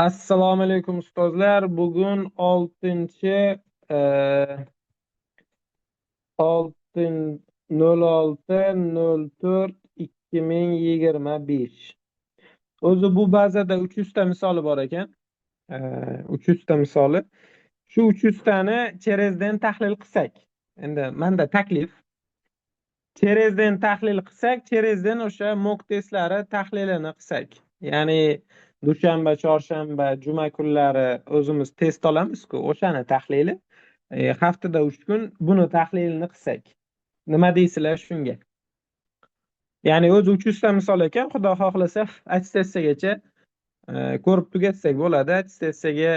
Assalomu alaykum ustozlar. Bugun 6 6 06 04 2025. O'zi bu bazada 300 ta misoli bor ekan. 300 ta misoli. Shu 300 tani через день tahlil qilsak. Endi menda taklif. Через день tahlil qilsak, через день o'sha mock testlari tahlilini qilsak. Ya'ni dushanba, chorshanba, juma kunlari o'zimiz test olamiz-ku, o'shani tahlili. Haftada 3 kun buni tahlilini qilsak. Nima deysizlar shunga? Ya'ni o'zi 300 ta misol ekan, Xudo xohlasa attestatsiyagacha ko'rib tugatsak bo'ladi. Attestatsiyaga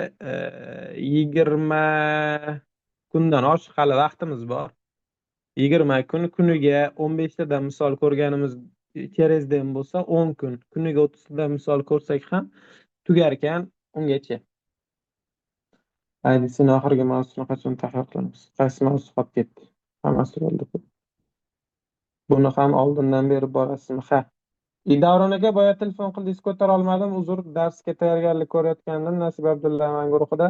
20 kundan oshiq hali vaqtimiz bor. 20 kun, kuniga 15 tadan misol ko'rganimiz через день bo'lsa 10 kun, kuniga 30 tadan misol ko'rsak ham tugar ekan ungacha. IDC'ni oxirgi mavzusini qachon tahlil qilamiz? Qaysi mavzu qolib ketdi? Hammasi bo'ldi. Buni ham oldindan berib borasizmi? Ha. Davron aka, boya telefon qildingiz, ko'tara olmadim. Uzr, darsga tayyorgarlik ko'rayotgandim Nasib Abdullayev guruhida.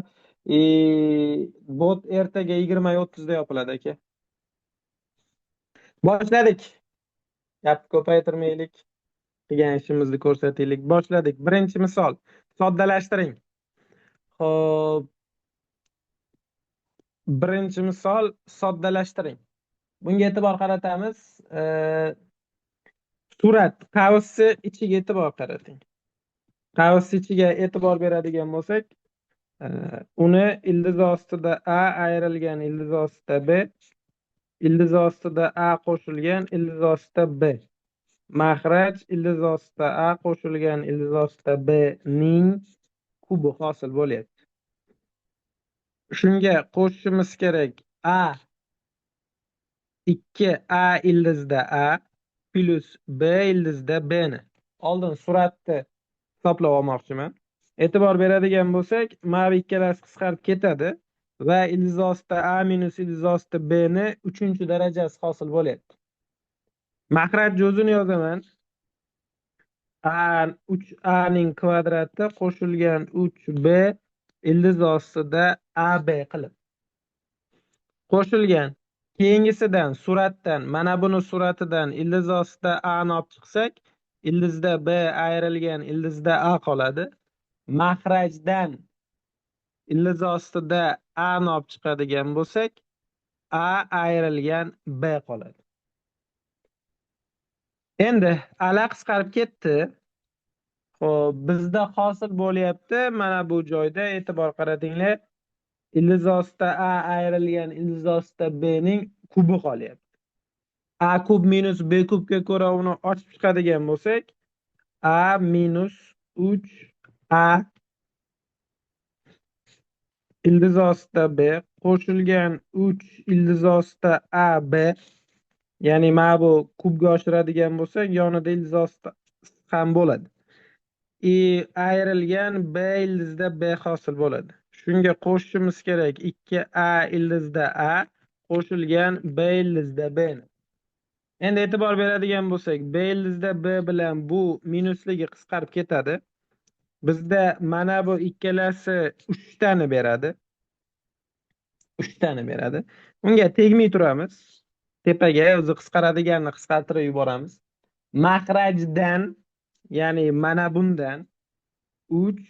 Bot ertaga 20:30 da yopiladi aka. Boshladik. Gap ko'paytirmaylik. Qilgan ishimizni ko'rsataylik. Boshladik. Birinchi misol. Soddalashtiring. Xo'p. Birinchi misol, soddalashtiring. Bunga e'tibor qaratamiz. Surat qavsni ichiga e'tibor qarating. Qavs ichiga e'tibor beradigan bo'lsak, uni ildiz ostida A ayrilgan ildiz ostida B, ildiz ostida A qo'shilgan ildiz ostida B. Maxraj ildiz ostida A qo'shilgan ildiz ostida B ning kubi hosil bo'lyapti. Shunga qo'shishimiz kerak A 2 A ildizda A plyus B ildizda B ni. Oldin suratni hisoblab olmoqchiman. E'tibor beradigan bo'lsak, mana bu ikkalasi qisqarib ketadi va ildiz ostida A minus ildiz ostida B ni uchinchi darajasi hosil bo'lyapti. Maxraj o'zini yozaman. A 3A ning kvadrati qo'shilgan 3B ildiz ostida AB qilib. Qo'shilgan. Keyingisidan, suratdan, mana buni suratidan ildiz ostida A ni olib chiqsak, ildizda B ayrilgan ildizda A qoladi. Maxrajdan ildiz ostida A ni olib chiqadigan bo'lsak, A ayrilgan B qoladi. Endi ala qisqarib ketdi. Xo'p, bizda hosil bo'lyapti mana bu joyda, e'tibor qaratinglar. Ildiz ostida A ayrilgan ildiz ostida B ning kubi qolyapti. A kub minus B kubga ko'ra uni ochib chiqadigan bo'lsak, A minus 3 A ildiz ostida B qo'shilgan 3 ildiz ostida A B, ya'ni mana bu kubga oshiradigan bo'lsak, yonida ildiz ostida ham bo'ladi. И ayrilgan B ildizda B hosil bo'ladi. Shunga qo'shishimiz kerak 2A ildizda A qo'shilgan B ildizda B ni. Endi e'tibor beradigan bo'lsak, B ildizda B bilan bu minusligi qisqarib ketadi. Bizda mana bu ikkalasi 3 tani beradi. 3 tani beradi. Unga tegmay turamiz. Tepaga o'zi qisqaradiganini qisqartirib yuboramiz. Maxrajdan, ya'ni mana bundan 3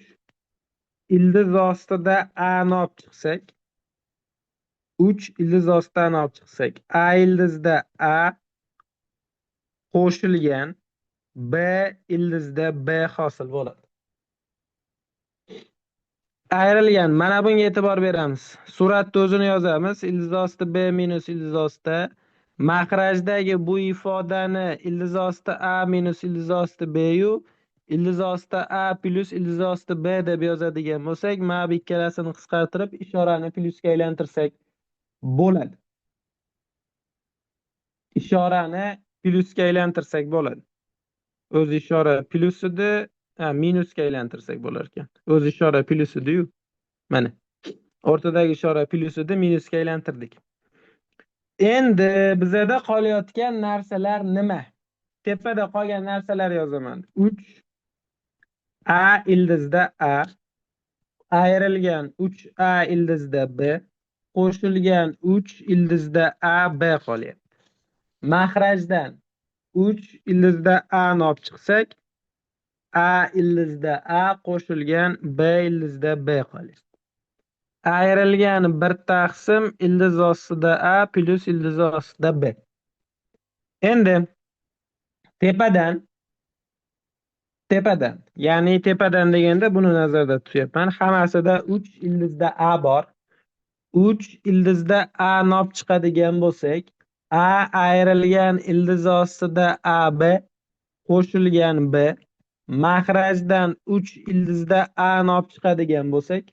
ildiz ostida A ni olib chiqsak, 3 ildiz ostida A ni olib chiqsak, A ildizda A qo'shilgan B ildizda B hosil bo'ladi. Ayrilgan. Mana bunga e'tibor beramiz. Suratni o'zini yozamiz. Ildiz osti B minus ildiz ostida. Maxrajdagi bu ifodani ildiz osti A minus ildiz osti B yu ildiz ostida A plyus ildiz osti B deb yozadigan bo'lsak, mana bu ikkalasini qisqartirib, ishorani plyusga aylantirsak bo'ladi. Ishorani plyusga aylantirsak bo'ladi. O'zi ishora plyus edi, ha, minusga aylantirsak bo'lar ekan. O'zi ishora plyus edi-yu. Mana. O'rtadagi ishora plyus edi, minusga aylantirdik. Endi bizada qolayotgan narsalar nima? Tepada qolgan narsalar yozaman. 3 A ildizda A. Ayrilgan 3a ildizda b qo'shilgan 3 ildizda a b qolyapti. Maxrajdan 3 ildizda a ni olib chiqsak, a ildizda a qo'shilgan b ildizda b qolyapti. Ayrilgan 1 taqsim ildiz ostida a plyus ildiz ostida b. Endi tepadan, ya'ni tepadan deganda buni nazarda tutyapman. Hammasida 3 ildizda a bor. 3 ildizda a ni olib chiqadigan bo'lsak, a ayrilgan ildiz ostida a b qo'shilgan b, maxrajdan 3 ildizda a ni olib chiqadigan bo'lsak,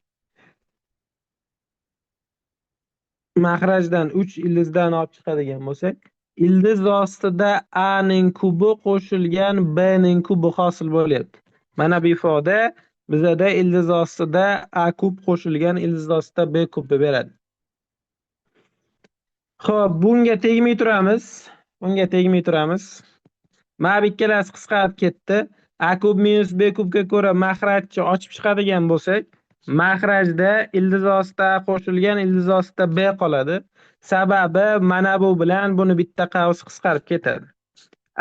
maxrajdan 3 ildizdan olib chiqadigan bo'lsak, ildiz ostida a ning kubi qo'shilgan b ning kubi hosil bo'lyapti. Mana bu ifoda bizada ildiz ostida a kub qo'shilgan ildiz ostida b kubi beradi. Xo'p, bunga tegmay turamiz. Bunga tegmay turamiz. Mana bu ikkalasi qisqarib ketdi. A kub minus b kubga ko'ra maxrajni ochib chiqadigan bo'lsak, maxrajda ildiz ostida a qo'shilgan ildiz ostida b qoladi. Sababi mana bu bilan buni bitta qavs qisqarib ketadi.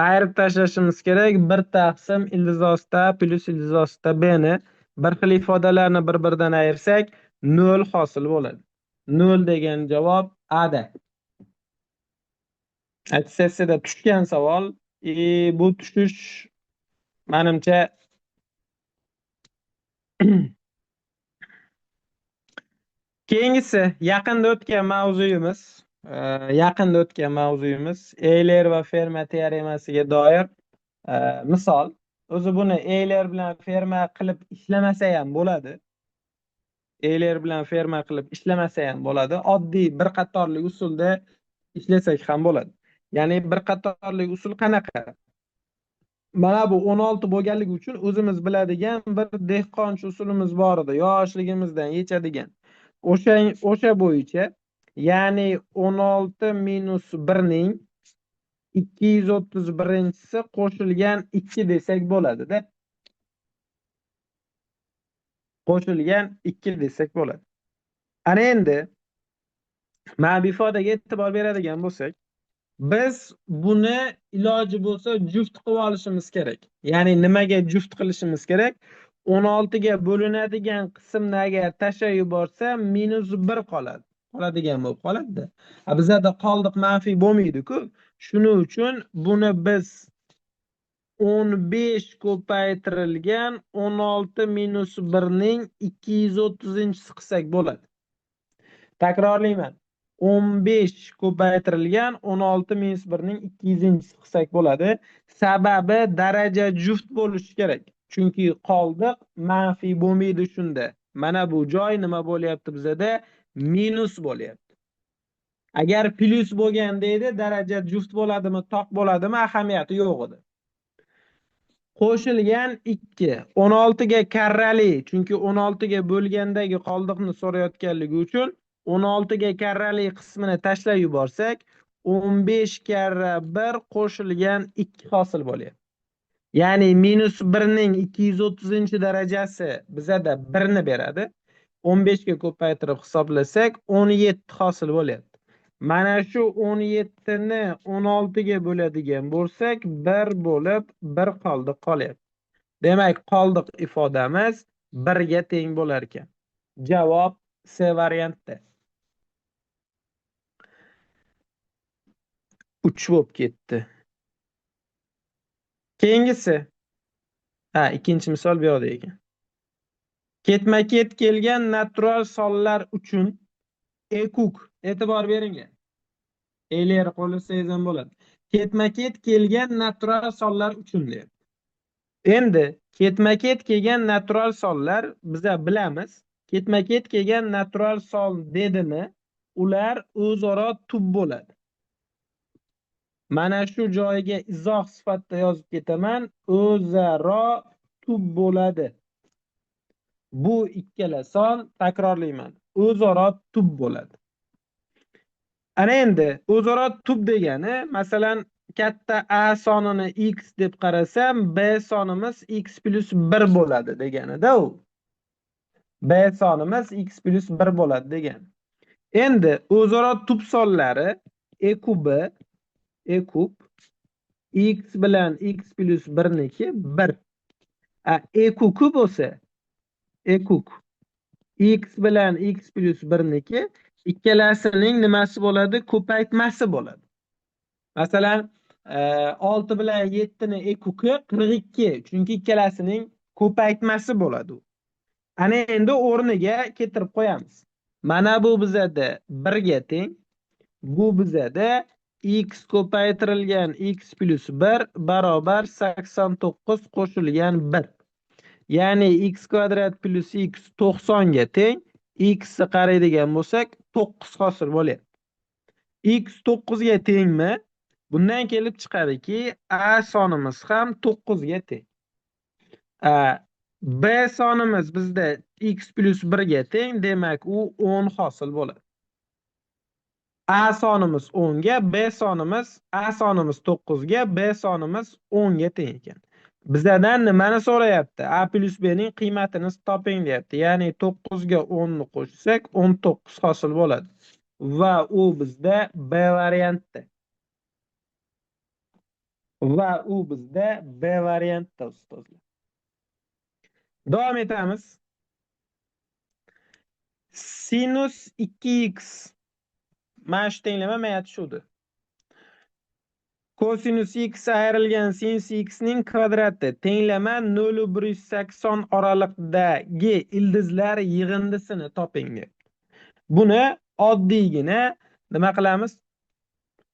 Ayirib tashlashimiz kerak 1 taqsim ildiz ostida a plyus ildiz ostida b ni bir xil ifodalarni bir-biridan ayirsak 0 hosil bo'ladi. 0 degan javob A da. Attestatsiyada tushgan savol. Bu tushish menimcha keyingisi yaqinda o'tgan mavzuyimiz, Euler va Ferma teoremasiga doir misol. O'zi buni Euler bilan Ferma qilib ishlamasa ham bo'ladi. Euler bilan Ferma qilib ishlamasa ham bo'ladi. Oddiy bir qatorli usulda ishlasak ham bo'ladi. Ya'ni bir qatorli usul qanaqa? Mana bu 16 bo'lganligi uchun o'zimiz biladigan bir dehqonchi usulimiz bor edi, yoshligimizdan yechadigan. O'sha bo'yicha, ya'ni 16 minus 1 ning 231-chisi qo'shilgan 2 desak bo'ladi-da. Qo'shilgan 2 desak bo'ladi. Ana endi mana bu ifodaga e'tibor beradigan bo'lsak, biz buni iloji bo'lsa juft qilib olishimiz kerak. Ya'ni nimaga juft qilishimiz kerak? 16 ga bo'linadigan qismni agar tashlab yuborsa, minus 1 qoladi. Qoladigan bo'lib qoladi-da. Bizada qoldiq manfiy bo'lmaydi-ku. Shuning uchun buni biz 15 ko'paytirilgan 16 minus 1 ning 230-chisi qilsak bo'ladi. Takrorlayman. 15 ko'paytirilgan 16 minus 1 ning 200-chisi qilsak bo'ladi. Sababi daraja juft bo'lishi kerak. Chunki qoldiq manfiy bo'lmaydi shunda. Mana bu joy nima bo'lyapti bizada? Minus bo'lyapti. Agar plyus bo'lganda edi, daraja juft bo'ladimi, toq bo'ladimi, ahamiyati yo'q edi. Qo'shilgan 2, 16 ga karrali, chunki 16 ga bo'lgandagi qoldiqni so'rayotganligi uchun 16 ga karrali qismini tashlab yuborsak, 15 karra 1 qo'shilgan 2 hosil bo'lyapti. Ya'ni minus 1 ning 230-darajasi bizada 1 ni beradi. 15 ga ko'paytirib hisoblasak, 17 hosil bo'lyapti. Mana shu 17 ni 16 ga bo'ladigan bo'lsak, 1 bo'lib 1 qoldiq qolyapti. Demak, qoldiq ifodamiz 1 ga teng bo'lar ekan. Javob C variantda. 3 bo'lib ketdi. Keyingisi. Ha, ikkinchi misol bu yoqda ekan. Ketma-ket kelgan natural sonlar uchun ekuk, e'tibor beringlar. Euler qo'llasangiz ham bo'ladi. Ketma-ket kelgan natural sonlar uchun deyapti. Endi ketma-ket kelgan natural sonlar biza bilamiz. Ketma-ket kelgan natural son dedimi, ular o'zaro tub bo'ladi. Mana shu joyga izoh sifatida yozib ketaman, o'zaro tub bo'ladi. Bu ikkala son, takrorlayman, o'zaro tub bo'ladi. Ana endi o'zaro tub degani, masalan, katta A sonini x deb qarasam, B sonimiz x plus 1 bo'ladi deganida u. B sonimiz x plyus 1 bo'ladi degan. Endi o'zaro tub sonlari e kubi, e kub x bilan x plyus 1 niki 1. E kubi bo'lsa, e kub x bilan x plyus 1 niki ikkalasining nimasi bo'ladi? Ko'paytmasi bo'ladi. Masalan, 6 bilan 7 ni e kubi 42, chunki ikkalasining ko'paytmasi bo'ladi u. Ana endi o'rniga keltirib qo'yamiz. Mana bu bizada 1 ga teng. Bu bizada x ko'paytirilgan x plyus 1 barobar 89 qo'shilgan 1. Ya'ni x kvadrat plyus x 90 ga teng. X ni qaraydigan bo'lsak 9 hosil bo'lyapti. X 9 ga tengmi? Bundan kelib chiqadiki, a sonimiz ham 9 ga teng. B sonimiz bizda x plyus 1 ga teng, demak u 10 hosil bo'ladi. A sonimiz 10 ga, B sonimiz, A sonimiz 9 ga, B sonimiz 10 ga teng ekan. Bizlardan nimani so'rayapti? A plyus B ning qiymatini toping deyapti. Ya'ni 9 ga 10 ni qo'shsak 19 hosil bo'ladi. Va u bizda B variantda. Va u bizda B variantda ustozlar. Davom etamiz. Sinus 2x. Mana shu tenglama menga tushuvdi. Kosinus x ayrilgan sinus x ning kvadrati tenglama 0.180 oraliqdagi ildizlar yig'indisini toping deyapti. Buni oddiygina nima qilamiz?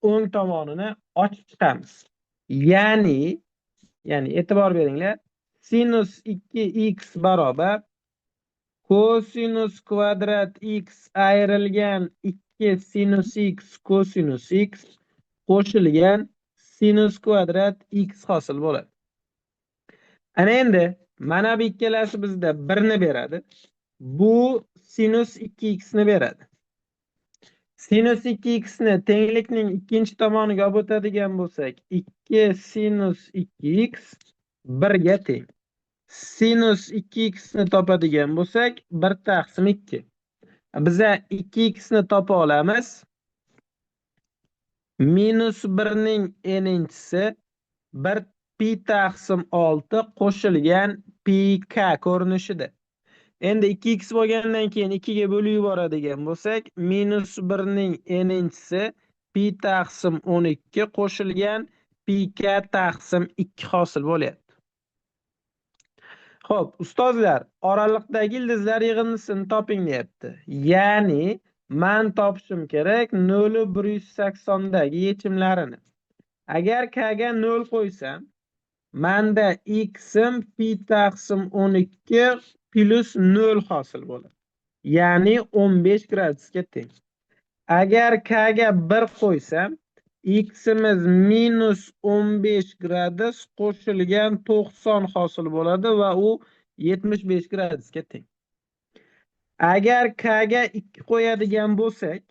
O'ng tomonini ochib chiqamiz. Ya'ni e'tibor beringlar. Sinus 2x barobar kosinus kvadrat x ayrilgan 2 sinus x kosinus x qo'shilgan sinus kvadrat x hosil bo'ladi. Ana endi mana bu ikkalasi bizda 1 ni beradi. Bu sinus 2x ni beradi. Sinus 2x ni tenglikning ikkinchi tomoniga olib o'tadigan bo'lsak, 2 sinus 2x 1 ga teng. Sinus 2x ni topadigan bo'lsak, 1 taqsim 2. Biza 2x ni topa olamiz. Minus 1 ning n-inchisi 1 pi taqsim 6 qo'shilgan pi k ko'rinishida. Endi 2x bo'lgandan keyin 2 ga bo'lib yuboradigan bo'lsak, minus 1 ning n-inchisi pi taqsim 12 qo'shilgan pi k taqsim 2 hosil bo'lyapti. Xo'p, ustozlar, oraliqdagi ildizlar yig'indisini toping deyapti. Ya'ni men topishim kerak 0.180 dagi yechimlarini. Agar k ga 0 qo'ysam, menda x-im pi taqsim 12 plyus 0 hosil bo'ladi. Ya'ni 15 gradusga teng. Agar k ga 1 qo'ysam, x-imiz minus 15 gradus qo'shilgan 90 hosil bo'ladi va u 75 gradusga teng. Agar k ga 2 qo'yadigan bo'lsak,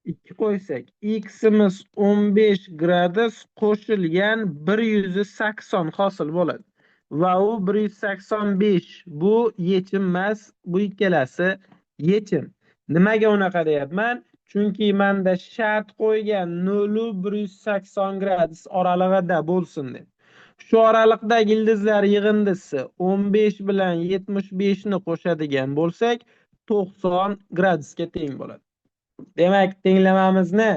2 qo'ysak, x-imiz 15 gradus qo'shilgan 180 hosil bo'ladi. Va u 185. Bu yechim emas, bu ikkalasi yechim. Nimaga unaqa deyapman? Chunki menda shart qo'ygan 0.180 gradus oralig'ida bo'lsin deb. Shu oraliqdagi ildizlar yig'indisi 15 bilan 75 ni qo'shadigan bo'lsak, 90 gradusga teng bo'ladi. Demak, tenglamamizni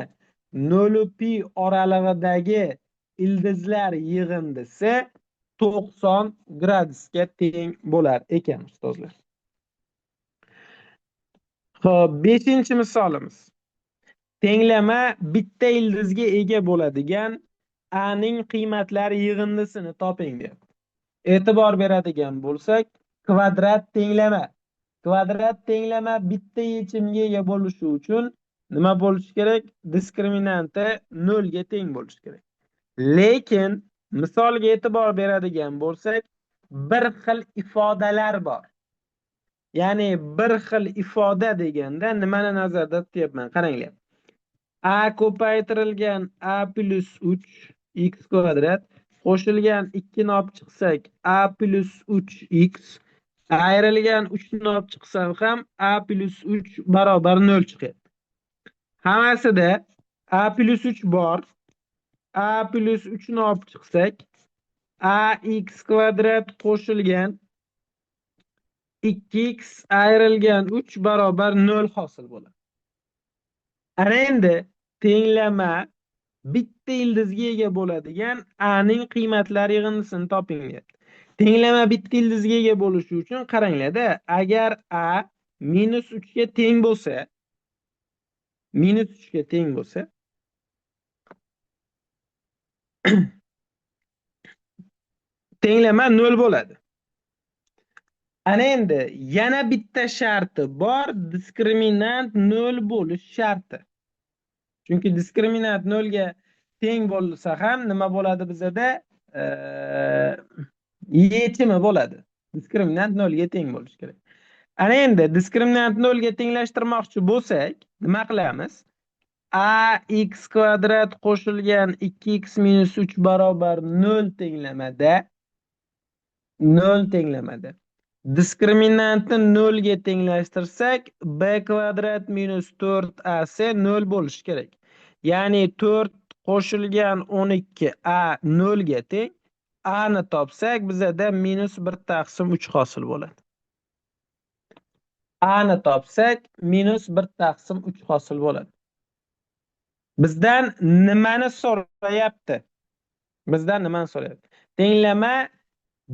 0 pi oralig'idagi ildizlar yig'indisi 90 gradusga teng bo'lar ekan ustozlar. Xo'p, 5-misolimiz. Tenglama bitta ildizga ega bo'ladigan a ning qiymatlari yig'indisini toping deyapti. E'tibor beradigan bo'lsak, kvadrat tenglama. Kvadrat tenglama bitta yechimga ega bo'lishi uchun nima bo'lishi kerak? Diskriminanti 0 ga teng bo'lishi kerak. Lekin misolga e'tibor beradigan bo'lsak, bir xil ifodalar bor. Ya'ni bir xil ifoda deganda nimani nazarda tutyapman? Qaranglar. A ko'paytirilgan a plyus 3 x kvadrat qo'shilgan 2 ni olib chiqsak a plyus 3 x Ayrilgan 3 ni olib chiqsam ham a plus 3 barobar 0 chiqyapti. Hammasida a plus 3 bor. A plus 3 ni olib chiqsak, ax kvadrat qo'shilgan 2x ayrilgan 3 barobar 0 hosil bo'ladi. Ana endi tenglama bitta ildizga ega bo'ladigan a ning qiymatlari yig'indisini toping deyapti. Tenglama bitta ildizga ega bo'lishi uchun qaranglar-da, agar a minus 3 ga teng bo'lsa, minus 3 ga teng bo'lsa, tenglama 0 bo'ladi. Ana endi yana bitta sharti bor, diskriminant 0 bo'lish sharti. Chunki diskriminant 0 ga teng bo'lsa ham nima bo'ladi bizada? Yechimi bo'ladi. Diskriminant 0 ga teng bo'lishi kerak. Ana endi diskriminant 0 ga tenglashtirmoqchi bo'lsak, nima qilamiz? A x kvadrat qo'shilgan 2x minus 3 barobar 0 tenglamada 0 tenglamada diskriminantni 0 ga tenglashtirsak, b kvadrat minus 4ac 0 bo'lishi kerak. Ya'ni 4 qo'shilgan 12a 0 ga teng. A ni topsak, bizada minus 1 taqsim 3 hosil bo'ladi. A ni topsak, minus 1 taqsim 3 hosil bo'ladi. Bizdan nimani so'rayapti? Bizdan nimani so'rayapti? Tenglama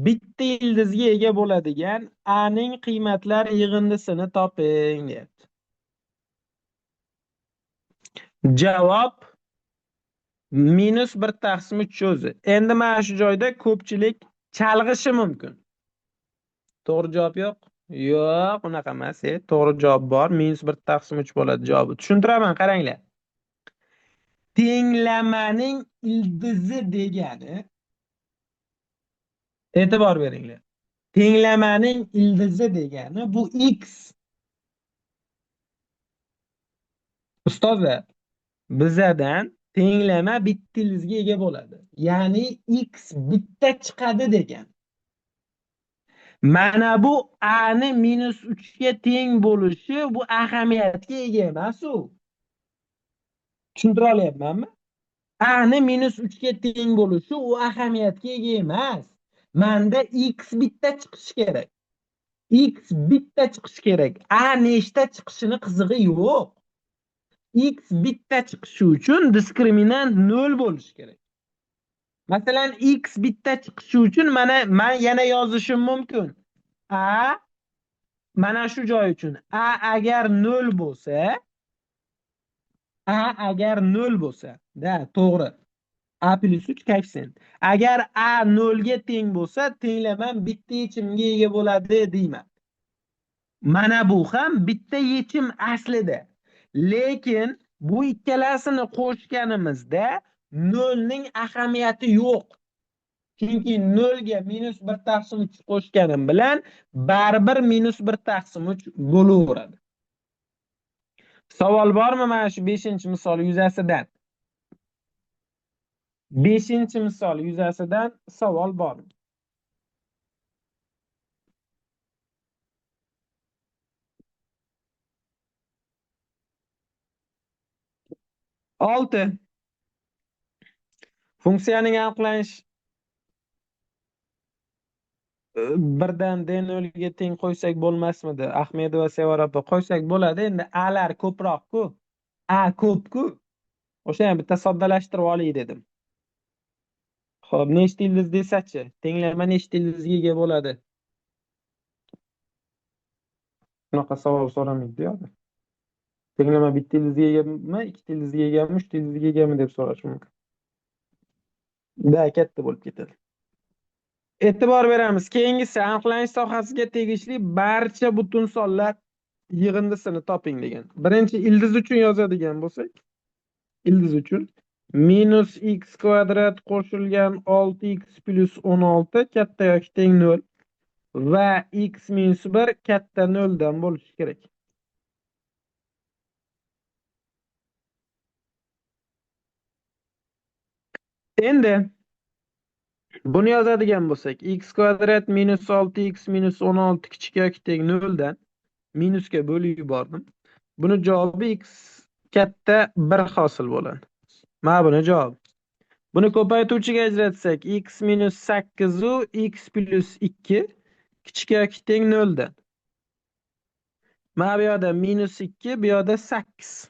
bitta ildizga ega bo'ladigan a ning qiymatlar yig'indisini toping deyapti. Javob minus 1 taqsim 3 o'zi. Endi mana shu joyda ko'pchilik chalg'ishi mumkin. To'g'ri javob yo'q? Yo'q, unaqa emas. To'g'ri javob bor. Minus 1 taqsim 3 bo'ladi javobi. Tushuntiraman, qaranglar. Tenglamaning ildizi degani, e'tibor beringlar. Tenglamaning ildizi degani bu x. Ustozlar, bizadan tenglama bitta ildizga ega bo'ladi. Ya'ni x bitta chiqadi degan. Mana bu a ni minus 3 ga teng bo'lishi bu ahamiyatga ega emas u. Tushuntira olyapmanmi? A ni minus 3 ga teng bo'lishi u ahamiyatga ega emas. Menda x bitta chiqishi kerak. X bitta chiqishi kerak. A nechta chiqishini qizig'i yo'q. X bitta chiqishi uchun diskriminant 0 bo'lishi kerak. Masalan, x bitta chiqishi uchun mana men yana yozishim mumkin. A mana shu joy uchun a agar 0 bo'lsa, a agar 0 bo'lsa, da, to'g'ri. A plus 3 koeffitsient. Agar a 0 ga teng bo'lsa, tenglama bitta yechimga ega bo'ladi deyman. Mana bu ham bitta yechim aslida. Lekin bu ikkalasini qo'shganimizda 0 ning ahamiyati yo'q. Chunki 0 ga minus 1 taqsim 3 qo'shganim bilan baribir minus 1 taqsim 3 bo'laveradi. Savol bormi mana shu 5-misol yuzasidan? 5-misol yuzasidan savol bormi? Olti. Funksiyaning aniqlanish birdan d nolga teng qo'ysak bo'lmasmidi? Ahmedova Sevara opa, qo'ysak bo'ladi. Endi a'lar ko'proq-ku. A ko'p-ku. O'sha ham bitta soddalashtirib olay dedim. Xo'p, nechta ildiz desachi? Tenglama nechta ildizga ega bo'ladi? Shunaqa savol so'ramaydi yo'q. Tenglama bitta ildizga egami, ikkita ildizga egami, uchta ildizga egami deb so'rash mumkin. Da, katta bo'lib ketadi. E'tibor beramiz. Keyingisi aniqlanish sohasiga tegishli barcha butun sonlar yig'indisini toping degan. Birinchi ildiz uchun yozadigan bo'lsak, ildiz uchun minus x kvadrat qo'shilgan 6x plus 16 katta yoki teng 0 va x minus 1 katta 0 dan bo'lishi kerak. Endi Buni yozadigan bo'lsak, x kvadrat minus 6x minus 16 kichik yoki teng 0 dan minusga bo'lib yubordim. Buni javobi x katta 1 hosil bo'ladi. Mana buni javobi. Buni ko'paytuvchiga ajratsak, x minus 8 u x plus 2 kichik yoki teng 0 dan. Mana bu yerda minus 2, bu yerda 8.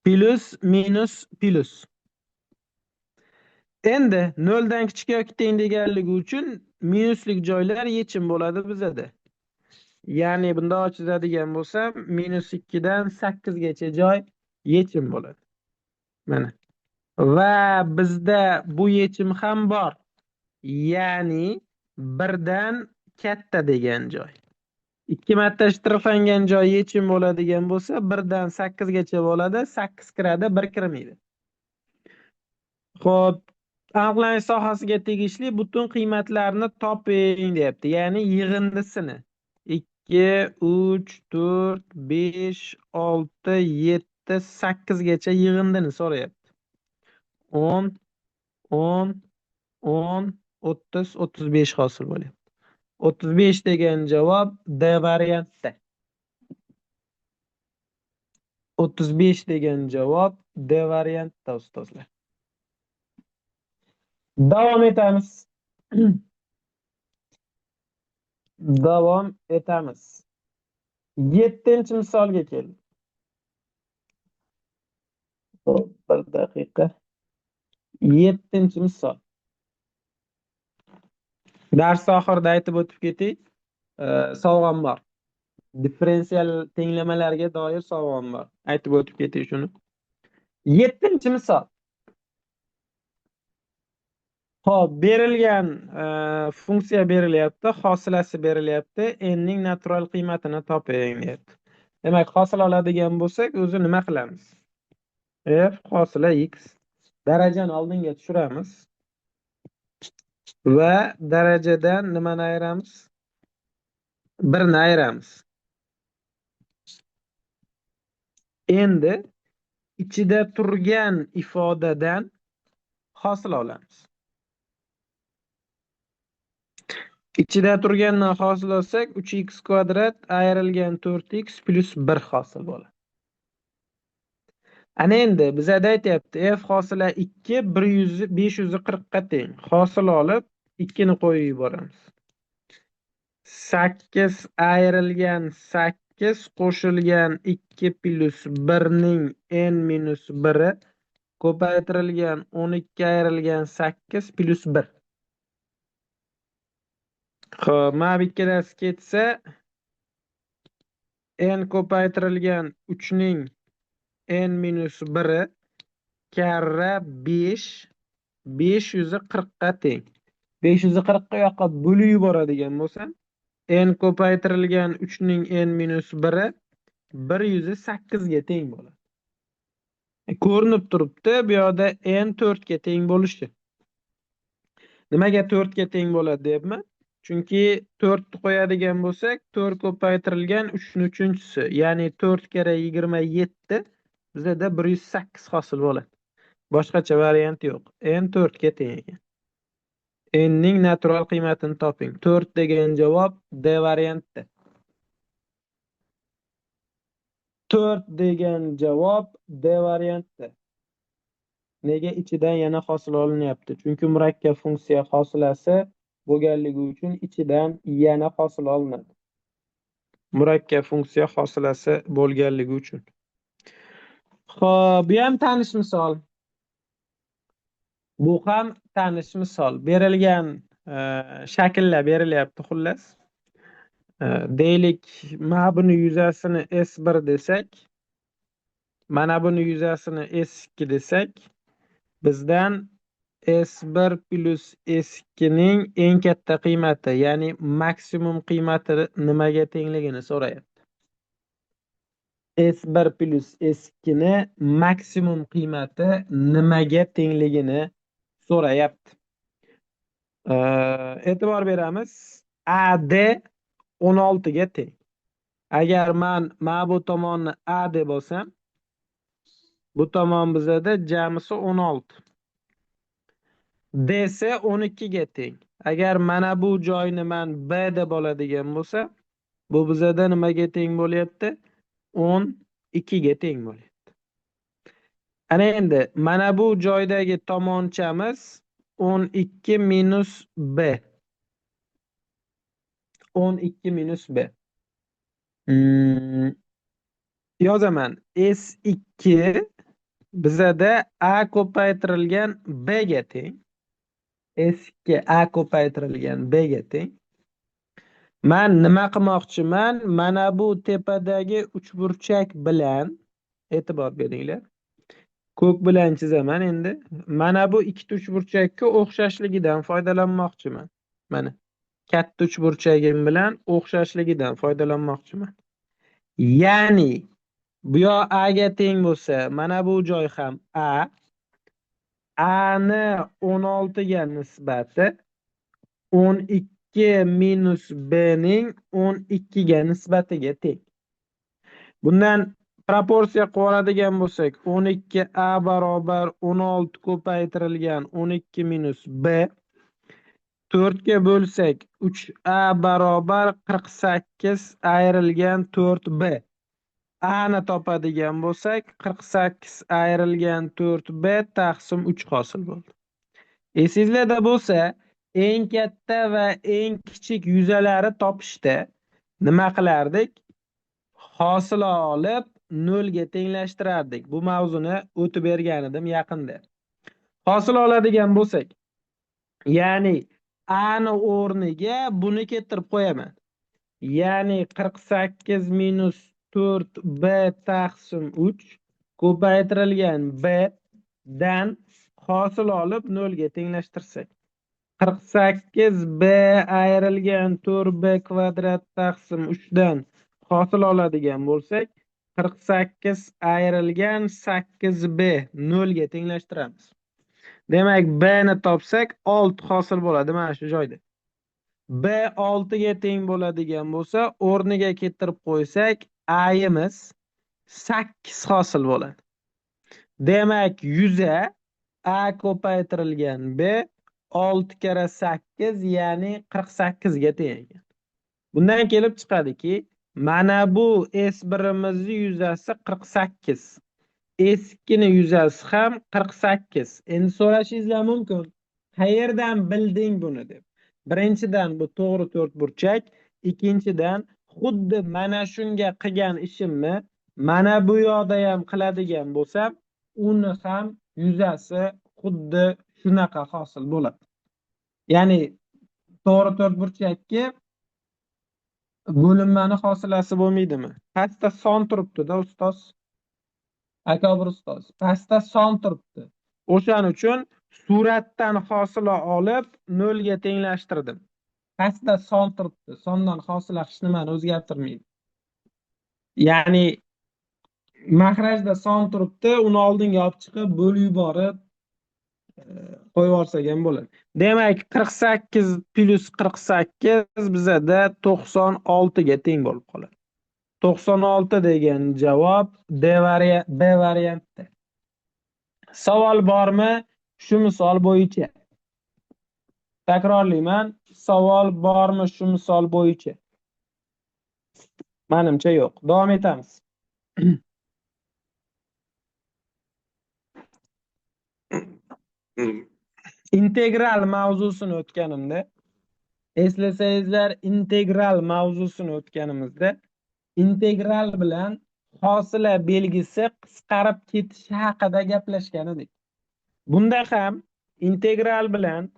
Plus minus plus. Endi 0 dan kichik yoki teng deganligi uchun minuslik joylar yechim bo'ladi bizada. Ya'ni bundoq chizadigan bo'lsam, minus 2 dan 8 gacha joy yechim bo'ladi. Mana. Va bizda bu yechim ham bor. Ya'ni 1 dan katta degan joy. 2 marta shtrixlangan joy yechim bo'ladigan bo'lsa, 1 dan 8 gacha bo'ladi, 8 kiradi, 1 kirmaydi. Xo'p, aniqlanish sohasiga tegishli butun qiymatlarni toping deyapti. Ya'ni yig'indisini. 2, 3, 4, 5, 6, 7, 8 gacha yig'indini so'rayapti. 10, 10, 10, 30, 35 hosil bo'lyapti. 35 degan javob D variantda. 35 degan javob D variantda ustozlar. Davom etamiz. Davom etamiz. 7-misolga keldik. Xo'p, bir daqiqa. 7-misol. Dars oxirida aytib o'tib ketay. Sovg'am bor. Differensial tenglamalarga doir sovg'am bor. Aytib o'tib ketay shuni. 7-misol. Xo'p, berilgan funksiya berilyapti, hosilasi berilyapti. N ning natural qiymatini toping deyapti. Demak, hosil oladigan bo'lsak, o'zi nima qilamiz? F hosila x darajani oldinga tushiramiz va darajadan nimani ayiramiz? 1ni ayiramiz. Endi ichida turgan ifodadan hosil olamiz. Ichida turgandan hosil olsak, 3x kvadrat ayrilgan 4x plus 1 hosil bo'ladi. Ana endi bizada aytyapti, f hosila 2 540 ga teng. Hosil olib 2 ni qo'yib yuboramiz. 8 ayrilgan 8 qo'shilgan 2 plus 1 ning n minus 1 ko'paytirilgan 12 ayrilgan 8 plus 1. Xo'p, mana bu ikkalasi ketsa, n ko'paytirilgan 3 ning n minus 1 karra 5 540 ga teng. 540 ga yoqqa bo'lib yuboradigan bo'lsam, n ko'paytirilgan 3 ning n minus 1 108 ga teng bo'ladi. Ko'rinib turibdi, bu yoqda n 4 ga teng bo'lishi. Nimaga 4 ga teng bo'ladi deyapman? Chunki 4 ni qo'yadigan bo'lsak, 4 ko'paytirilgan 3 ning uchinchisi, ya'ni 4 karra 27 bizda 108 hosil bo'ladi. Boshqacha variant yo'q. N 4 ga teng ekan. N ning natural qiymatini toping. 4 degan javob D variantda. 4 degan javob D variantda. Nega ichidan yana hosil olinyapti? Chunki murakkab funksiya hosilasi bo'lganligi uchun ichidan yana hosil olinadi. Murakkab funksiya hosilasi bo'lganligi uchun. Xo'p, bu ham tanish misol. Bu ham tanish misol. Berilgan shakllar berilyapti xullas. Deylik, mana buni yuzasini S1 desak, mana buni yuzasini S2 desak, bizdan S1 plus S2 ning eng katta qiymati, ya'ni maksimum qiymati nimaga tengligini so'rayapti. S1 plus S2 ni maksimum qiymati nimaga tengligini so'rayapti. E'tibor beramiz. AD 16 ga teng. Agar men mana bu tomonni A deb olsam, bu tomon bizada jamisi 16. DC 12 ga teng. Agar mana bu joyni men B deb oladigan bo'lsam, bu bizada nimaga teng bo'lyapti? 12 ga teng bo'lyapti. Ana endi mana bu joydagi tomonchamiz 12 minus B. 12 minus B. Yozaman. S2 bizada A ko'paytirilgan B ga teng. S2 A ko'paytirilgan B ga teng. Men nima qilmoqchiman? Mana bu tepadagi uchburchak bilan, e'tibor beringlar. Ko'k bilan chizaman endi. Mana bu ikkita uchburchakka o'xshashligidan foydalanmoqchiman. Mana katta uchburchagim bilan o'xshashligidan foydalanmoqchiman. Ya'ni bu yoq A ga teng bo'lsa, mana bu joy ham A. A ni 16 ga nisbati 12 minus B ning 12 ga nisbatiga teng. Bundan proporsiya qilib oladigan bo'lsak, 12 A barobar 16 ko'paytirilgan 12 minus B. 4 ga bo'lsak, 3A barobar 48 ayrilgan 4B. A ni topadigan bo'lsak, 48 ayrilgan 4B taqsim 3 hosil bo'ldi. Esingizlarda bo'lsa, eng katta va eng kichik yuzalari topishda nima qilardik? Hosila olib 0 ga tenglashtirardik. Bu mavzuni o'tib bergan edim yaqinda. Hosil oladigan bo'lsak, ya'ni A ni o'rniga buni keltirib qo'yaman. Ya'ni 48 minus 4B taqsim 3 ko'paytirilgan B dan hosil olib 0 ga tenglashtirsak. 48B ayrilgan 4B kvadrat taqsim 3 dan hosil oladigan bo'lsak, 48 ayrilgan 8B 0 ga tenglashtiramiz. Demak, B ni topsak 6 hosil bo'ladi mana shu joyda. B 6 ga teng bo'ladigan bo'lsa, o'rniga keltirib qo'ysak, A'yimiz 8 hosil bo'ladi. Demak, yuza A ko'paytirilgan B 6 karra 8, ya'ni 48 ga teng ekan. Bundan kelib chiqadiki, mana bu S1imizning yuzasi 48. S2 ni yuzasi ham 48. Endi so'rashingizlar mumkin, qayerdan bilding buni deb. Birinchidan bu to'g'ri to'rtburchak, ikkinchidan xuddi mana shunga qilgan ishimni mana bu yoqda ham qiladigan bo'lsam, uni ham yuzasi xuddi shunaqa hosil bo'ladi. Ya'ni to'g'ri to'rtburchakka bo'linmani hosilasi bo'lmaydimi? Pastda son turibdi-da ustoz. Akobir ustoz, pastda son turibdi. O'shaning uchun suratdan hosila olib 0 ga tenglashtirdim. Pastda son turibdi. Sondan hosila hech nimani o'zgartirmaydi. Ya'ni mahrajda son turibdi, uni oldinga olib chiqib bo'lib yuborib qo'yib yuborsak ham bo'ladi. Demak, 48 plus 48 bizada 96 ga teng bo'lib qoladi. 96 degan javob B variantda. Savol bormi shu misol bo'yicha? Takrorlayman, savol bormi shu misol bo'yicha? Menimcha yo'q. Davom etamiz. Integral mavzusini o'tganimda, eslasangizlar, integral mavzusini o'tganimizda integral bilan hosila belgisi qisqarib ketishi haqida gaplashgan edik. Bunda ham integral bilan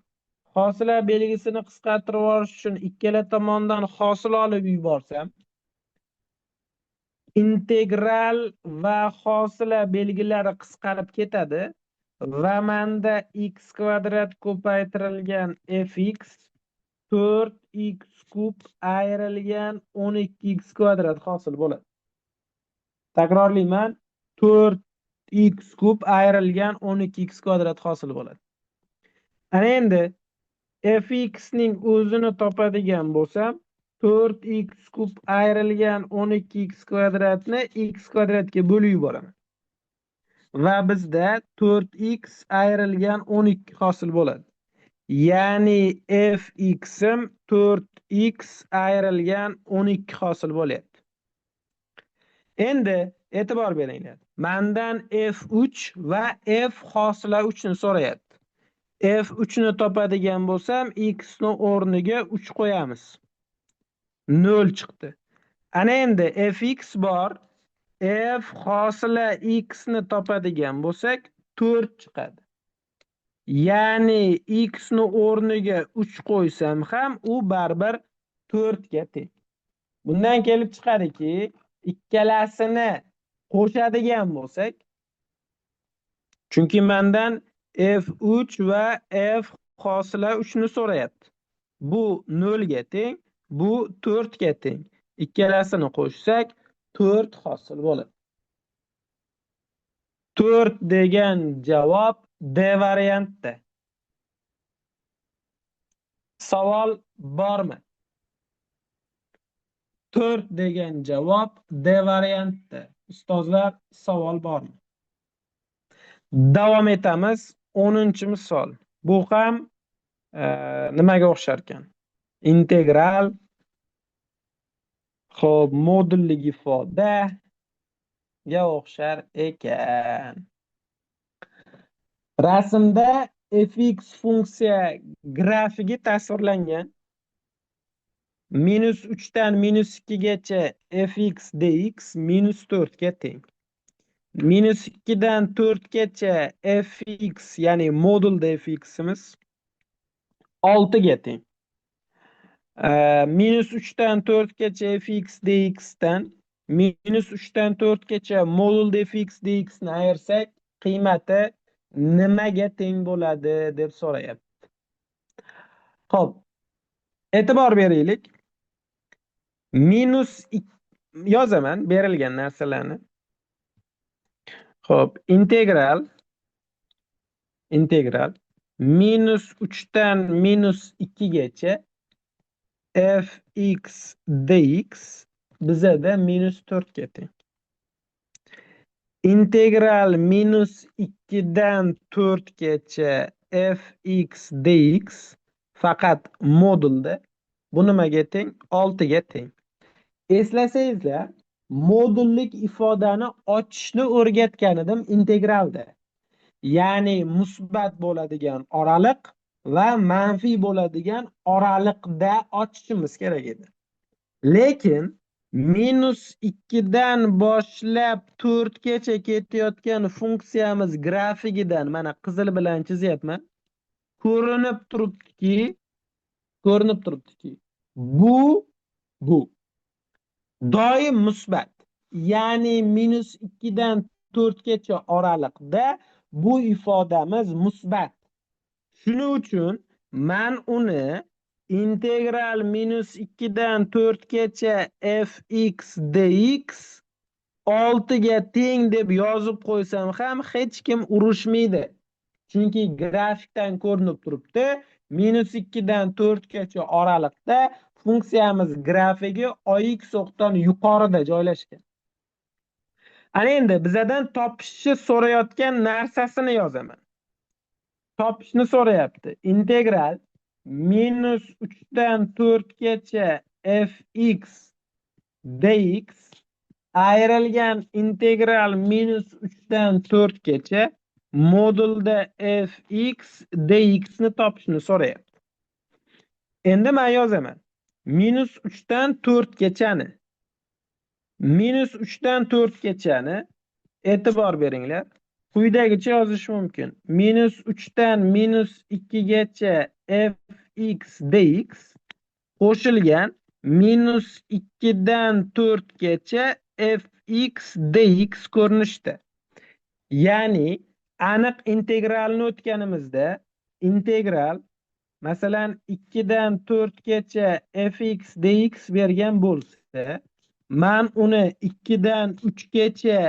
hosila belgisini qisqartirib yuborish uchun ikkala tomondan hosil olib yuborsam, integral va hosila belgilari qisqarib ketadi va menda x kvadrat ko'paytirilgan fx 4x kub ayrilgan 12x kvadrat hosil bo'ladi. Takrorlayman, 4x kub ayrilgan 12x kvadrat hosil bo'ladi. Ana endi fx ning o'zini topadigan bo'lsam, 4x kub ayrilgan 12x kvadratni x kvadratga bo'lib yuboraman. Va bizda 4x ayrilgan 12 hosil bo'ladi. Ya'ni fx'im 4x ayrilgan 12 hosil bo'lyapti. Endi e'tibor beringlar. Mendan f3 va f hosila 3 ni so'rayapti. F3 ni topadigan bo'lsam, x ni o'rniga 3 qo'yamiz. 0 chiqdi. Ana endi fx bor. F hosila x ni topadigan bo'lsak, 4 chiqadi. Ya'ni x ni o'rniga 3 qo'ysam ham u baribir 4 ga teng. Bundan kelib chiqadiki, ikkalasini qo'shadigan bo'lsak, chunki mendan f3 va f hosila 3 ni so'rayapti. Bu 0 ga teng, bu 4 ga teng. Ikkalasini qo'shsak 4 hosil bo'ladi. 4 degan javob D variantda. Savol bormi? 4 degan javob D variantda. Ustozlar, savol bormi? Davom etamiz. 10-misol. Bu ham nimaga o'xshar ekan? Integral. Xo'p, modullik ifodaga o'xshar ekan. Rasmda fx funksiya grafigi tasvirlangan. -3 dan -2 gacha fx dx -4 ga teng. -2 dan 4 gacha fx, ya'ni modulda fx'imiz 6 ga teng. -3 dan 4 gacha fx dx dan -3 dan 4 gacha modulda fx dx ni ayirsak, qiymati nimaga teng bo'ladi deb so'rayapti. Xo'p, e'tibor beraylik. Minus yozaman berilgan narsalarni. Xo'p, integral -3 dan -2 gacha fx dx bizada -4 ga teng. Integral -2 dan 4 gacha fx dx faqat modulda bu nimaga teng? 6 ga teng. Eslasangizlar, modullik ifodani ochishni o'rgatgan edim integralda. Ya'ni musbat bo'ladigan oraliq va manfiy bo'ladigan oraliqda ochishimiz kerak edi. Lekin -2 dan boshlab 4 gacha ketayotgan funksiyamiz grafigidan mana qizil bilan chizyapman. Ko'rinib turibdiki, bu doim musbat. Ya'ni -2 dan 4 gacha oraliqda bu ifodamiz musbat. Shuning uchun men uni integral -2 dan 4 gacha fx dx 6 ga teng deb yozib qo'ysam ham hech kim urushmaydi. Chunki grafikdan ko'rinib turibdi, -2 dan 4 gacha oraliqda funksiyamiz grafigi ox o'qdan yuqorida joylashgan. Ana endi bizadan topishni so'rayotgan narsasini yozaman. Topishni so'rayapti. Integral -3 dan 4 gacha fx dx ayrilgan integral -3 dan 4 gacha modulda fx dx ni topishni so'rayapti. Endi men yozaman. -3 dan 4 gachani. -3 dan 4 gachani e'tibor beringlar. Quyidagicha yozish mumkin. -3 dan -2 gacha fx dx qo'shilgan -2 dan 4 gacha fx dx ko'rinishda. Ya'ni aniq integralni o'tganimizda integral masalan 2 dan 4 gacha fx dx bergan bo'lsa, men uni 2 dan 3 gacha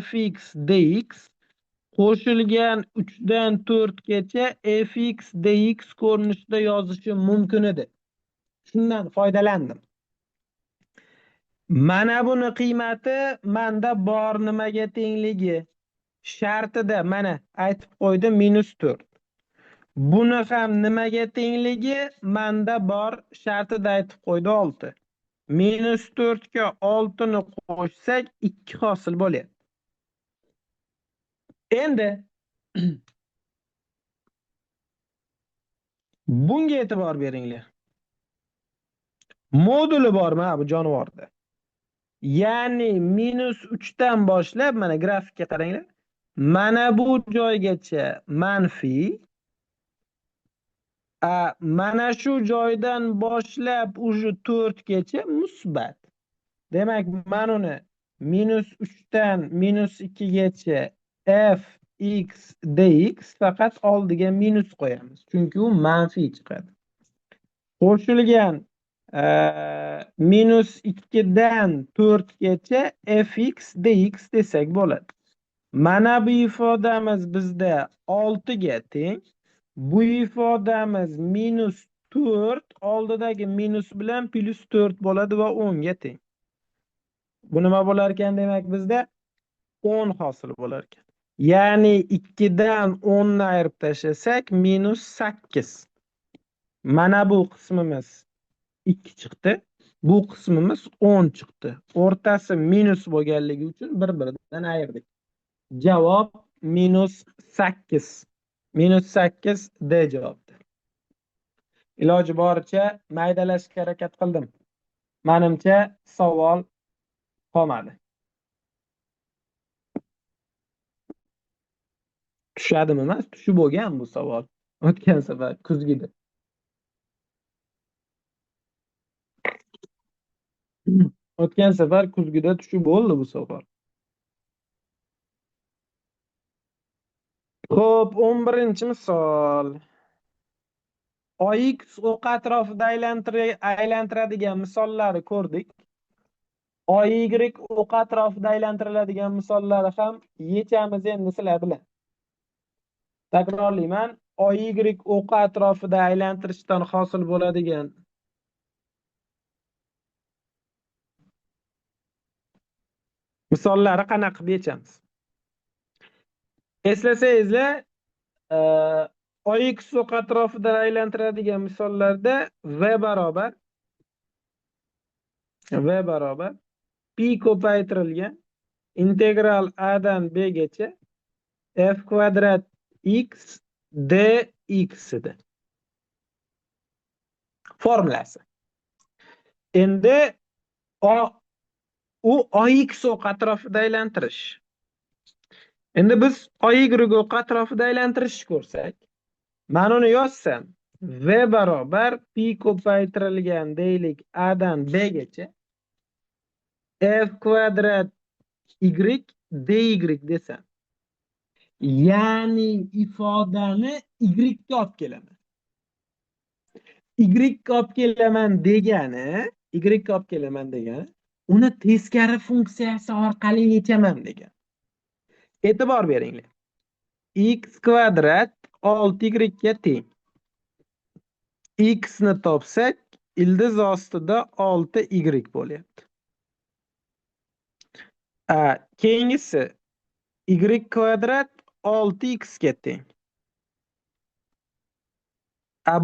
fx dx qo'shilgan 3 dan 4 gacha fx dx ko'rinishida yozishim mumkin edi. Shundan foydalandim. Mana buni qiymati menda bor nimaga tengligi shartida mana aytib qo'ydim -4. Buni ham nimaga tengligi menda bor shartida aytib qo'ydi 6. Minus 4 ga 6 ni qo'shsak 2 hosil bo'lyapti. Endi bunga e'tibor beringlar. Moduli bor mana bu jonivorda. Ya'ni minus 3 dan boshlab mana grafikka qaranglar. Mana bu joygacha manfiy, mana shu joydan boshlab уже 4 gacha musbat. Demak, men uni minus 3 dan minus 2 gacha f x dx faqat oldiga minus qo'yamiz. Chunki u manfiy chiqadi. Qo'shilgan minus 2 dan 4 gacha fx dx desak bo'ladi. Mana bu ifodamiz bizda 6 ga teng. Bu ifodamiz minus 4, oldidagi minus bilan plus 4 bo'ladi va 10 ga teng. Bu nima bo'lar ekan demak bizda 10 hosil bo'lar ekan. Ya'ni 2 dan 10 ni ayirib tashlasak minus 8. Mana bu qismimiz 2 chiqdi. Bu qismimiz 10 chiqdi. O'rtasi minus bo'lganligi uchun bir-biridan ayirdik. Javob minus 8. Minus 8 D javobdir. Iloji boricha maydalashga harakat qildim. Menimcha savol qolmadi. Tushadimi emas, tushib bo'lgan bu savol. O'tgan safar kuzgida. O'tgan safar kuzgida tushib bo'ldi bu savol. Xo'p, 11-misol. AX o'q atrofida aylantiradigan misollarni ko'rdik. AY o'q atrofida aylantiriladigan misollarni ham yechamiz endi sizlar bilan. Takrorlayman, AY o'q atrofida aylantirishdan hosil bo'ladigan misollarni qanaqa qilib yechamiz? Eslasangizlar, AX o'q atrofida aylantiradigan misollarda V barobar pi ko'paytirilgan integral a dan b gacha f kvadrat x dx edi. Formulasi. Endi u AX o'q atrofida aylantirish. Endi biz AY o'q atrofida aylantirishni ko'rsak, men uni yozsam V barobar pi ko'paytirilgan deylik a dan b gacha f kvadrat y dy desam, ya'ni ifodani y ga olib kelaman. Y ga olib kelaman degani, y ga olib kelaman degani uni teskari funksiyasi orqali yechaman degan. E'tibor beringlar. X kvadrat 6y ga teng. X ni topsak, ildiz ostida 6y bo'lyapti. Keyingisi y kvadrat 6x ga teng.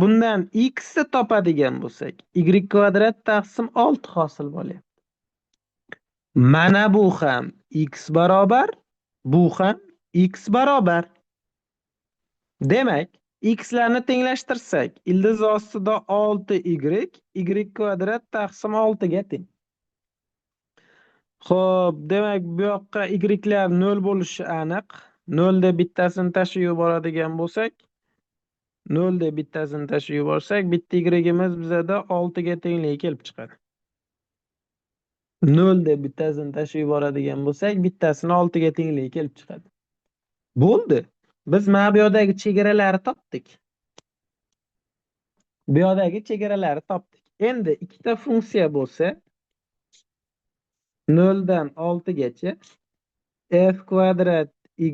Bundan x ni topadigan bo'lsak, y kvadrat taqsim 6 hosil bo'lyapti. Mana bu ham x barobar, bu ham x barobar. Demak, x-larni tenglashtirsak, ildiz ostida 6y, y kvadrat taqsim 6 ga teng. Xo'p, demak, bu yoqqa y-lar 0 bo'lishi aniq. 0 deb bittasini tashib yuboradigan bo'lsak, 0 deb bittasini tashib yuborsak, bitta y-imiz bizada 6 ga tengligi kelib chiqadi. 0 deb bittasini tashib yuboradigan bo'lsak, bittasini 6 ga tengligi kelib chiqadi. Bo'ldi. Biz mana bu yoqdagi chegaralarni topdik. Bu yoqdagi chegaralarni topdik. Endi ikkita funksiya bo'lsa, 0 dan 6 gacha f kvadrat y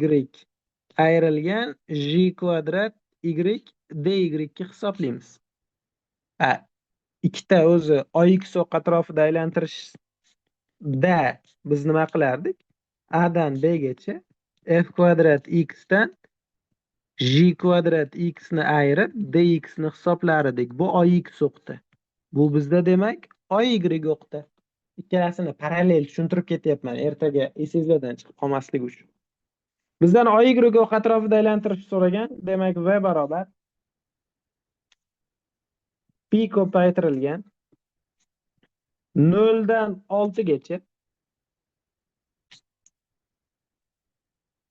ayrilgan j kvadrat y dy ga hisoblaymiz. Ikkita o'zi AX o'q atrofida aylantirishda biz nima qilardik? A dan B gacha f kvadrat x dan J kvadrat x ni ayirib dx ni hisoblar edik. Bu ax o'qda. Bu bizda demak ay o'qda. Ikkalasini parallel tushuntirib ketyapman, ertaga esingizlardan chiqib qolmasligi uchun. Bizdan ay o'q atrofida aylantirishni so'ragan, demak v barobar pi ko'paytirilgan 0 dan 6 gacha.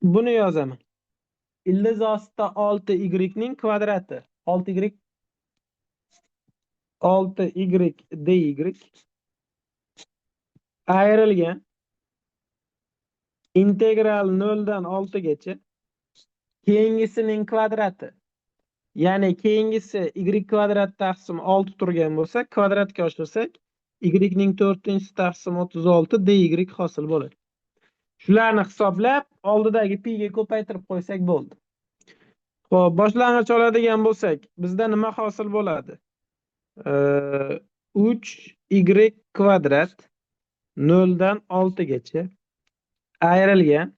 Buni yozaman. Ildiz ostida 6y ning kvadrati. 6y 6y dy ayrilgan integral 0 dan 6 gacha keyingisining kvadrati. Ya'ni keyingisi y kvadrat taqsim 6 turgan bo'lsa, kvadratga oshirsak y ning 4-inchisi taqsim 36 dy hosil bo'ladi. Shularni hisoblab, oldidagi pi ga ko'paytirib qo'ysak bo'ldi. Xo'p, boshlang'ich oladigan bo'lsak, bizda nima hosil bo'ladi? 3y kvadrat 0 dan 6 gacha ayrilgan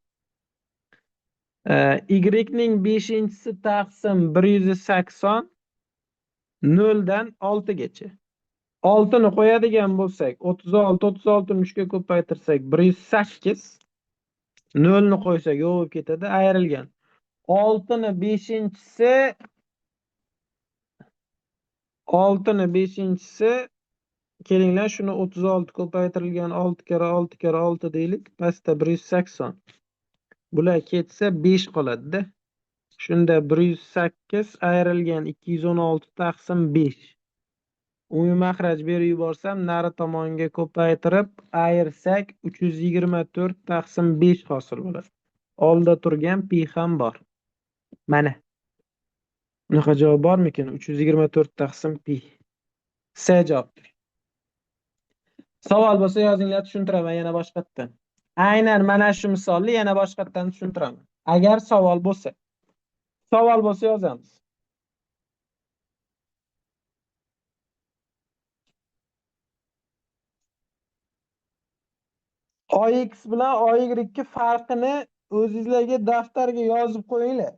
y ning 5-inchisi taqsim 180 0 dan 6 gacha. 6 ni qo'yadigan bo'lsak, 36 36 ni 3 ga ko'paytirsak 108, 0 ni qo'ysak yo'q bo'lib ketadi, ayrilgan. 6 ni 5-inchisi 6 ni 5-inchisi kelinglar shuni 36 ko'paytirilgan 6 karra 6 karra 6 deylik, pastda 180. Bular ketsa 5 qoladi-da. Shunda 108 ayrilgan 216 taqsim 5. Umumiy maxraj berib yuborsam, nari tomonga ko'paytirib ayirsak 324 taqsim 5 hosil bo'ladi. Olda turgan pi ham bor. Mana. Bunaqa javob bormikin? 324 taqsim pi. S javobdir. Savol bo'lsa yozinglar, tushuntiraman yana boshqatdan. Aynan mana shu misolni yana boshqatdan tushuntiraman. Agar savol bo'lsa. Savol bo'lsa yozamiz. AX bilan AY farqini o'zingizlarga daftarga yozib qo'yinglar.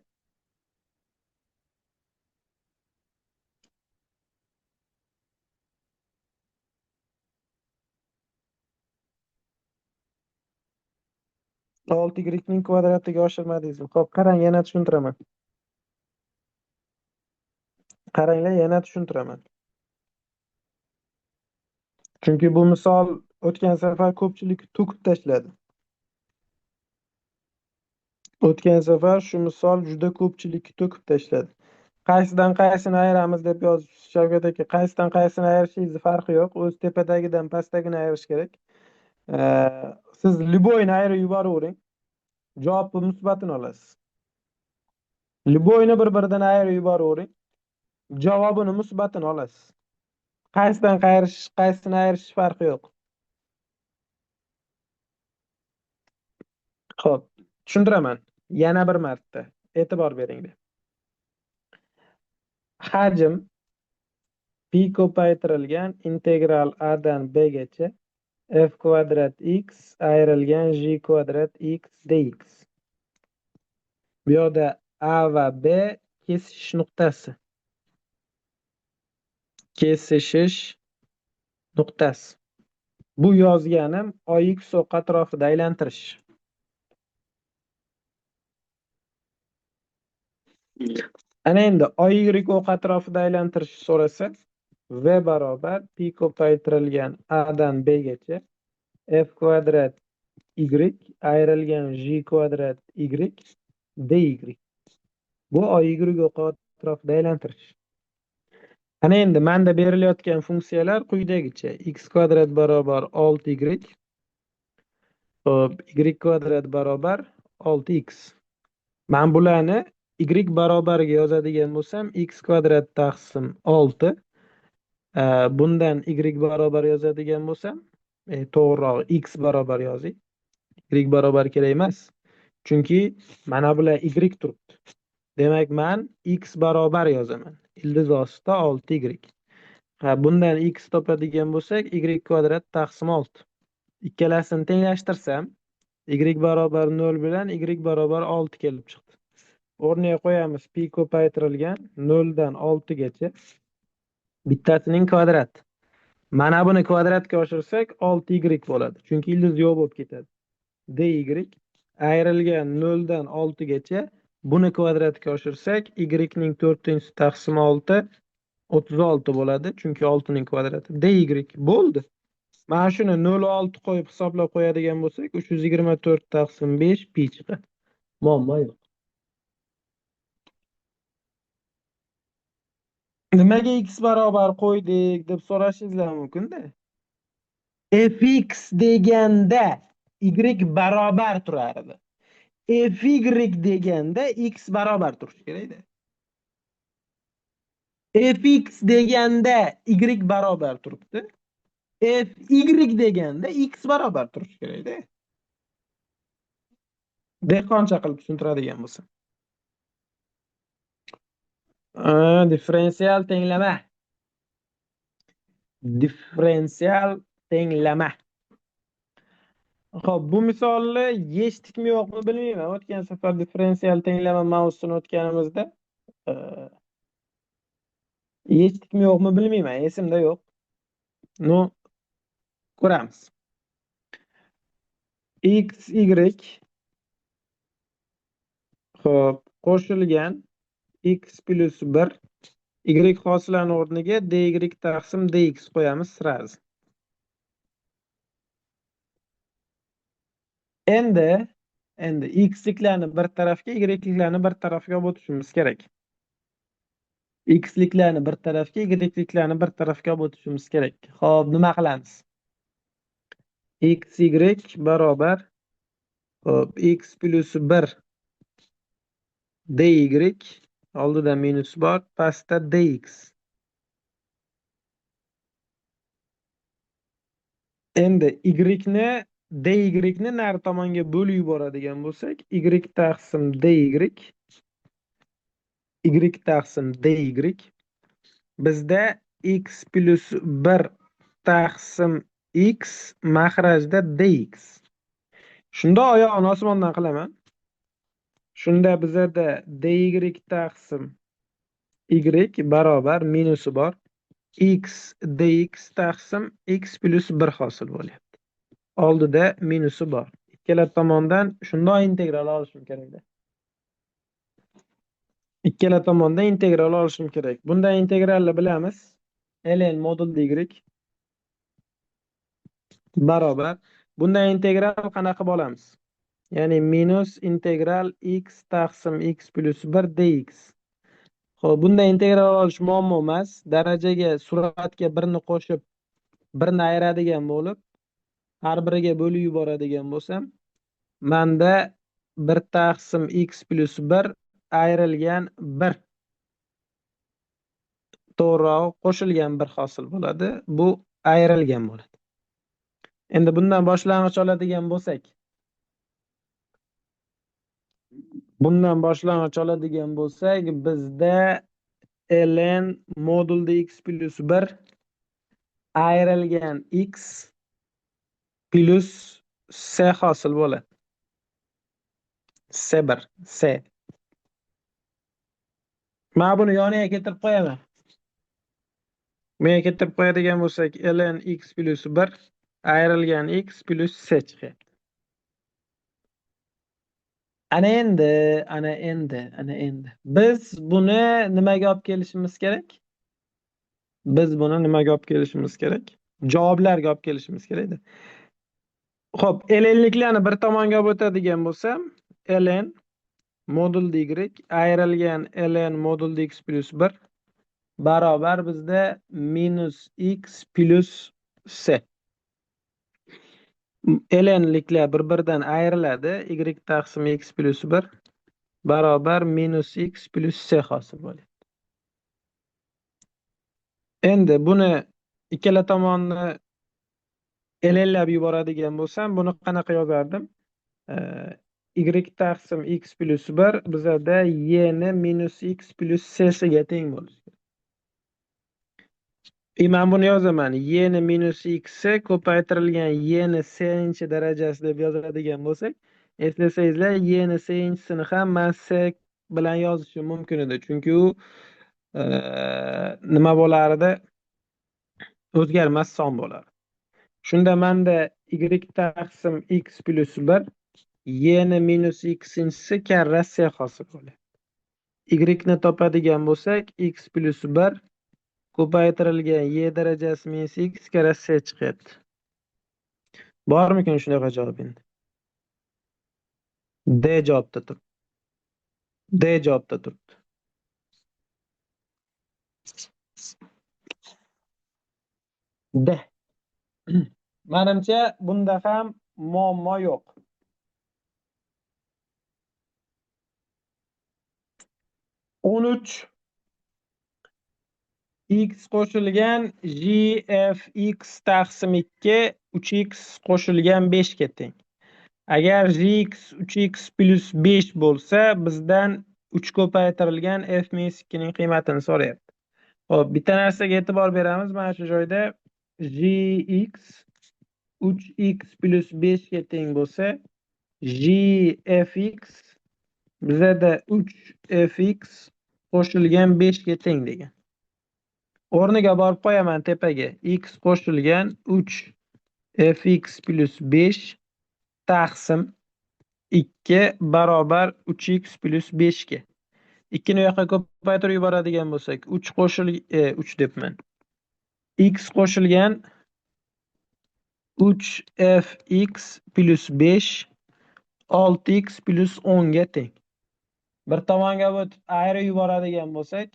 Olti y ning kvadratiga oshirmadingizmi? Xo'p, qarang, yana tushuntiraman. Qaranglar, yana tushuntiraman. Chunki bu misol o'tgan safar ko'pchilik to'kib tashladi. O'tgan safar shu misol juda ko'pchilik to'kib tashladi. Qaysidan qaysini ayiramiz deb yozibsiz Shavkat aka. Qaysidan qaysini ayirishingizni farqi yo'q. O'z tepadagidan pastdagini ayirish kerak. Siz любойni ayirib yuboravering. Javobni musbatini olasiz. Любойni bir-biridan ayirib yuboravering. Javobini musbatini olasiz. Qaysidan qayirish, qaysini ayirish farqi yo'q. Xo'p, tushuntiraman. Yana bir marta e'tibor beringlar. Hajm pi ko'paytirilgan integral a dan b gacha f kvadrat x ayrilgan j kvadrat x dx. Bu yerda a va b kesishish nuqtasi. Kesishish nuqtasi. Bu yozganim AX o'q atrofida aylantirish. Ana endi AY o'q atrofida aylantirish so'rasa, v barobar pi ko'paytirilgan a dan b gacha f kvadrat y ayrilgan j kvadrat y dy. Bu AY o'q atrofida aylantirish. Ana endi menda berilayotgan funksiyalar quyidagicha: x kvadrat barobar 6y, xo'p, y kvadrat barobar 6x. Men bularni y barobariga yozadigan bo'lsam, x kvadrat taqsim 6, bundan y barobar yozadigan bo'lsam, to'g'rirog'i x barobar yozing. Y barobar kerak emas. Chunki mana bular y turibdi. Demak, men x barobar yozaman. Ildiz ostida 6y. Ha, bundan x topadigan bo'lsak, y kvadrat taqsim 6. Ikkalasini tenglashtirsam, y barobar 0 bilan y barobar 6 kelib chiqdi. O'rniga qo'yamiz pi ko'paytirilgan 0 dan 6 gacha. Bittasining kvadrat. Mana buni kvadratga oshirsak 6y bo'ladi. Chunki ildiz yo'q bo'lib ketadi. Dy ayrilgan 0 dan 6 gacha. Buni kvadratga oshirsak y ning 4-inchisi taqsim 6 36 bo'ladi. Chunki 6 ning kvadrati. Dy bo'ldi. Mana shuni 0.6 qo'yib hisoblab qo'yadigan bo'lsak 324 taqsim 5 pi chiqadi. Muammo yo'q. Nimaga x barobar qo'ydik deb so'rashingizlar mumkin-da. Fx deganda y barobar turardi. Fy deganda x barobar turishi kerak-da. Fx deganda y barobar turibdi. Fy deganda x barobar turishi kerak-da. Dehqoncha qilib tushuntiradigan bo'lsam. Differensial tenglama. Differensial tenglama. Xo'p, bu misolni yechdikmi yo'qmi bilmayman. O'tgan safar differensial tenglama mavzusini o'tganimizda yechdikmi yo'qmi bilmayman, esimda yo'q. No, ko'ramiz. X y xo'p, qo'shilgan x plus 1 y hosilani o'rniga dy taqsim dx qo'yamiz sразу. Endi x-liklarni bir tarafga, y-liklarni bir tarafga olib o'tishimiz kerak. X-liklarni bir tarafga, y-liklarni bir tarafga olib o'tishimiz kerak. Xo'p, nima qilamiz? X y barobar xo'p, x plus 1 dy oldida minus bor, pastda dx. Endi y ni dy ni nari tomonga bo'lib yuboradigan bo'lsak, y taqsim dy y taqsim dy bizda x plus 1 taqsim x maxrajda dx. Shunda oyog'ini osmondan qilaman. Shunda bizada dy taqsim y barobar minusi bor x dx taqsim x plus 1 hosil bo'lyapti. Oldida minusi bor. Ikkala tomondan shundoq integral olishim kerakda. Ikkala tomondan integral olishim kerak. Bundan integralni bilamiz. Ln modul y barobar. Bundan integral qanaqa qilib olamiz? Ya'ni minus integral x taqsim x plus 1 dx. Xo'p, bundan integral olish muammo emas. Darajaga, suratga 1 ni qo'shib, 1 ni ayiradigan bo'lib, har biriga bo'lib yuboradigan bo'lsam, menda 1 taqsim x plus 1 ayrilgan 1. To'g'rirog'i qo'shilgan 1 hosil bo'ladi. Bu ayrilgan bo'ladi. Endi bundan boshlang'ich oladigan bo'lsak, bizda ln modulda x plus 1 ayrilgan x plus c hosil bo'ladi. C1 c. Men buni yoniga keltirib qo'yaman. Bunga keltirib qo'yadigan bo'lsak, ln x plus 1 ayrilgan x plus c chiqyapti. Ana endi. Biz buni nimaga olib kelishimiz kerak? Javoblarga olib kelishimiz kerak-da. Xo'p, lnliklarni bir tomonga olib o'tadigan bo'lsam, ln modul y ayrilgan ln modul x plus 1 barobar bizda minus x plus c. Lnliklar bir-biridan ayriladi. Y taqsim x plus 1 barobar minus x plus c hosil bo'ladi. Endi buni ikkala tomonni lnlab yuboradigan bo'lsam, buni qanaqa yozardim? Y taqsim x plus 1 bizada y ni minus x plus c siga teng bo'lishi kerak. Men buni yozaman. Y ni minus x ko'paytirilgan y ni c darajasi deb yozadigan bo'lsak, eslasangizlar, y ni c-inchisini ham men c bilan yozishim mumkin edi. Chunki u nima bo'lardi? O'zgarmas son bo'lardi. Shunda menda y taqsim x plyus 1 y ni minus x-inchisi karra c hosil bo'ladi. Y ni topadigan bo'lsak, x plyus 1 ko'paytirilgan y darajasi minus x karra c chiqyapti. Bormikin shunaqa javob endi? D javobda turibdi. D javobda turibdi. D. Menimcha bunda ham muammo yo'q. 13 x qo'shilgan g f x taqsim 2 3x qo'shilgan 5 ga teng. Agar gx 3x plyus 5 bo'lsa, bizdan 3 ko'paytirilgan f minus 2 ning qiymatini so'rayapti. Xo'p, bitta narsaga e'tibor beramiz. Mana shu joyda gx 3x plyus 5 ga teng bo'lsa, g fx bizada 3 fx qo'shilgan 5 ga teng degan. O'rniga borib qo'yaman tepaga. X qo'shilgan 3 fx plyus 5 taqsim 2 barobar 3x plyus 5 ga. 2 ni u yoqqa ko'paytirib yuboradigan bo'lsak, 3 qo'shil 3 debman. X qo'shilgan 3 fx plyus 5 6x plyus 10 ga teng. Bir tomonga o'tib ayirib yuboradigan bo'lsak,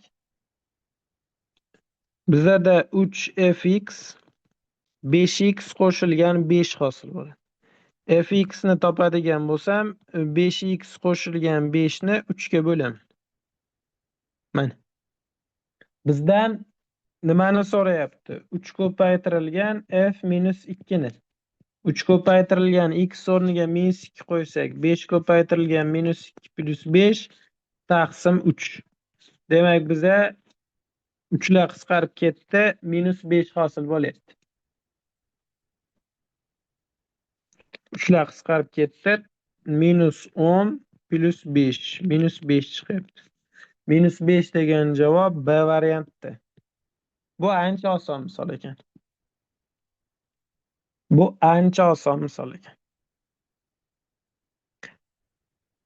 bizada 3 fx 5x qo'shilgan 5 hosil bo'ladi. Fx ni topadigan bo'lsam, 5x qo'shilgan 5 ni 3 ga bo'laman. Mana. Bizdan nimani so'rayapti? 3 ko'paytirilgan f minus 2 ni. 3 ko'paytirilgan x o'rniga minus 2 qo'ysak, 5 ko'paytirilgan minus 2 plyus 5 taqsim 3. Demak, biza 3lar qisqarib ketdi, minus 5 hosil bo'lyapti. 3lar qisqarib ketdi, minus 10 plyus 5, minus 5 chiqyapti. Minus 5 degan javob B variantda. Bu ancha oson misol ekan. Bu ancha oson misol ekan.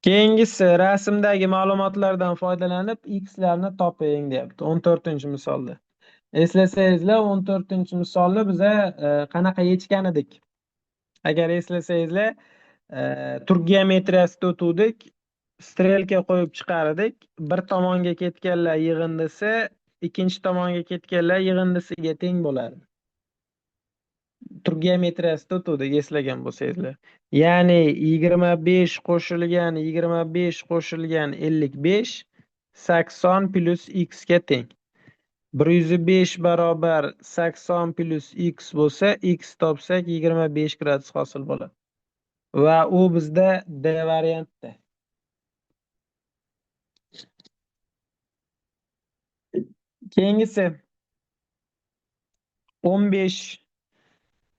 Keyingisi rasmdagi ma'lumotlardan foydalanib x-larni toping deyapti. 14-misolda. Eslasangizlar, 14-misolni biza qanaqa yechgan edik? Agar eslasangizlar, turk geometriyasida o'tuvdik, strelka qo'yib chiqardik. Bir tomonga ketganlar yig'indisi ikkinchi tomonga ketganlar yig'indisiga teng bo'lardi. Turk geometriyasida o'tuvdik, eslagan bo'lsangizlar. Ya'ni 25 qo'shilgan 25 qo'shilgan 55 80 plyus x ga teng. 105 barobar 80 plyus x bo'lsa, x topsak 25 gradus hosil bo'ladi. Va u bizda D variantda. Keyingisi 15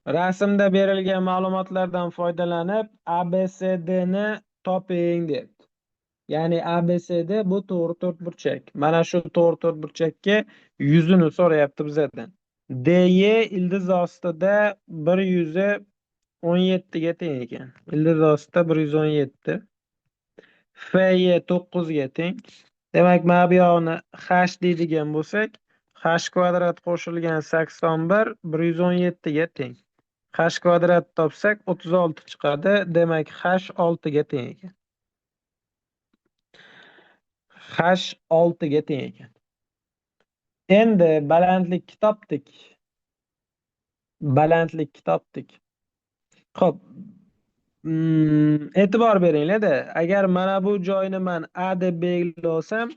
rasmda berilgan ma'lumotlardan foydalanib ABCD ni toping deyapti. Ya'ni ABCD bu to'g'ri to'rtburchak. Mana shu to'g'ri to'rtburchakka yuzini so'rayapti bizdan. DE ildiz ostida 117 ga teng ekan. Ildiz ostida 117. FE 9 ga teng. Demak, mana bu yoqni h deydigan bo'lsak, h kvadrat qo'shilgan 81 117 ga teng. H kvadrat topsak 36 chiqadi. Demak, h 6 ga teng ekan. H 6 ga teng ekan. Endi balandlikni topdik. Balandlikni topdik. Xo'p, e'tibor beringlar-da. Agar mana bu joyni men A deb belgilasam,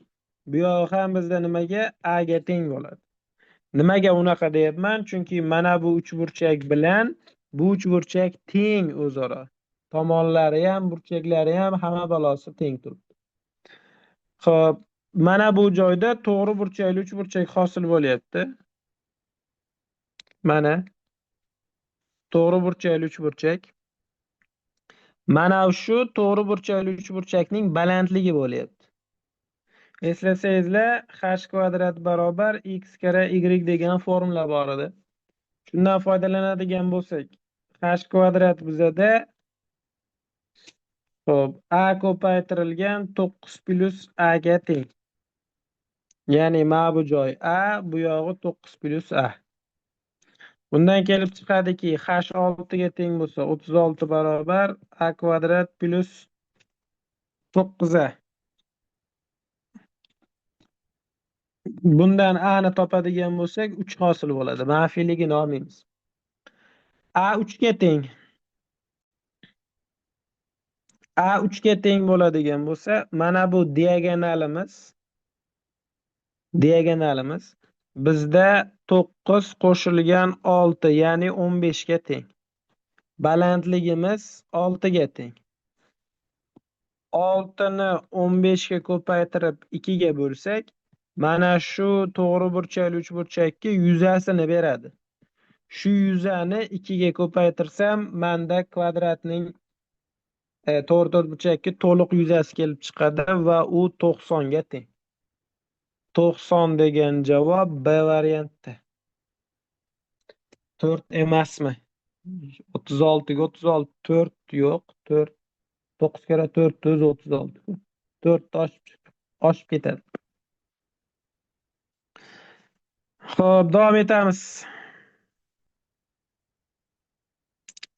bu yoq ham bizda nimaga? A ga teng bo'ladi. Nimaga unaqa deyapman? Chunki mana bu uchburchak bilan bu uchburchak teng o'zaro. Tomonlari ham, burchaklari ham hamma balosi teng turibdi. Xo'p, mana bu joyda to'g'ri burchakli uchburchak hosil bo'lyapti. Mana to'g'ri burchakli uchburchak. Mana shu to'g'ri burchakli uchburchakning balandligi bo'lyapti. Eslasangizlar, h kvadrat barobar x karra y degan formula bor edi. Shundan foydalanadigan bo'lsak, h kvadrat bizada xo'p, a ko'paytirilgan 9 plus a ga teng. Ya'ni mana bu joy a, bu yog'i 9 plus a. Bundan kelib chiqadiki, h 6 ga teng bo'lsa, 36 barobar a kvadrat plus 9 a. Bundan a ni topadigan bo'lsak, 3 hosil bo'ladi. Manfiyligini olmaymiz. A 3 ga teng. A 3 ga teng bo'ladigan bo'lsa, mana bu diagonalimiz bizda 9 qo'shilgan 6, ya'ni 15 ga teng. Balandligimiz 6 ga teng. 6 ni 15 ga ko'paytirib 2 ga bo'lsak, mana shu to'g'ri burchakli uchburchakka yuzasini beradi. Shu yuzani 2 ga ko'paytirsam, menda kvadratning to'g'ri to'rtburchakka to'liq yuzasi kelib chiqadi va u 90 ga teng. 90 degan javob B variantda. 4 emasmi? 36 ga 36 4 yo'q, 4 9 karra 4 o'zi 36. 4 oshib ketadi. Xo'p, davom etamiz.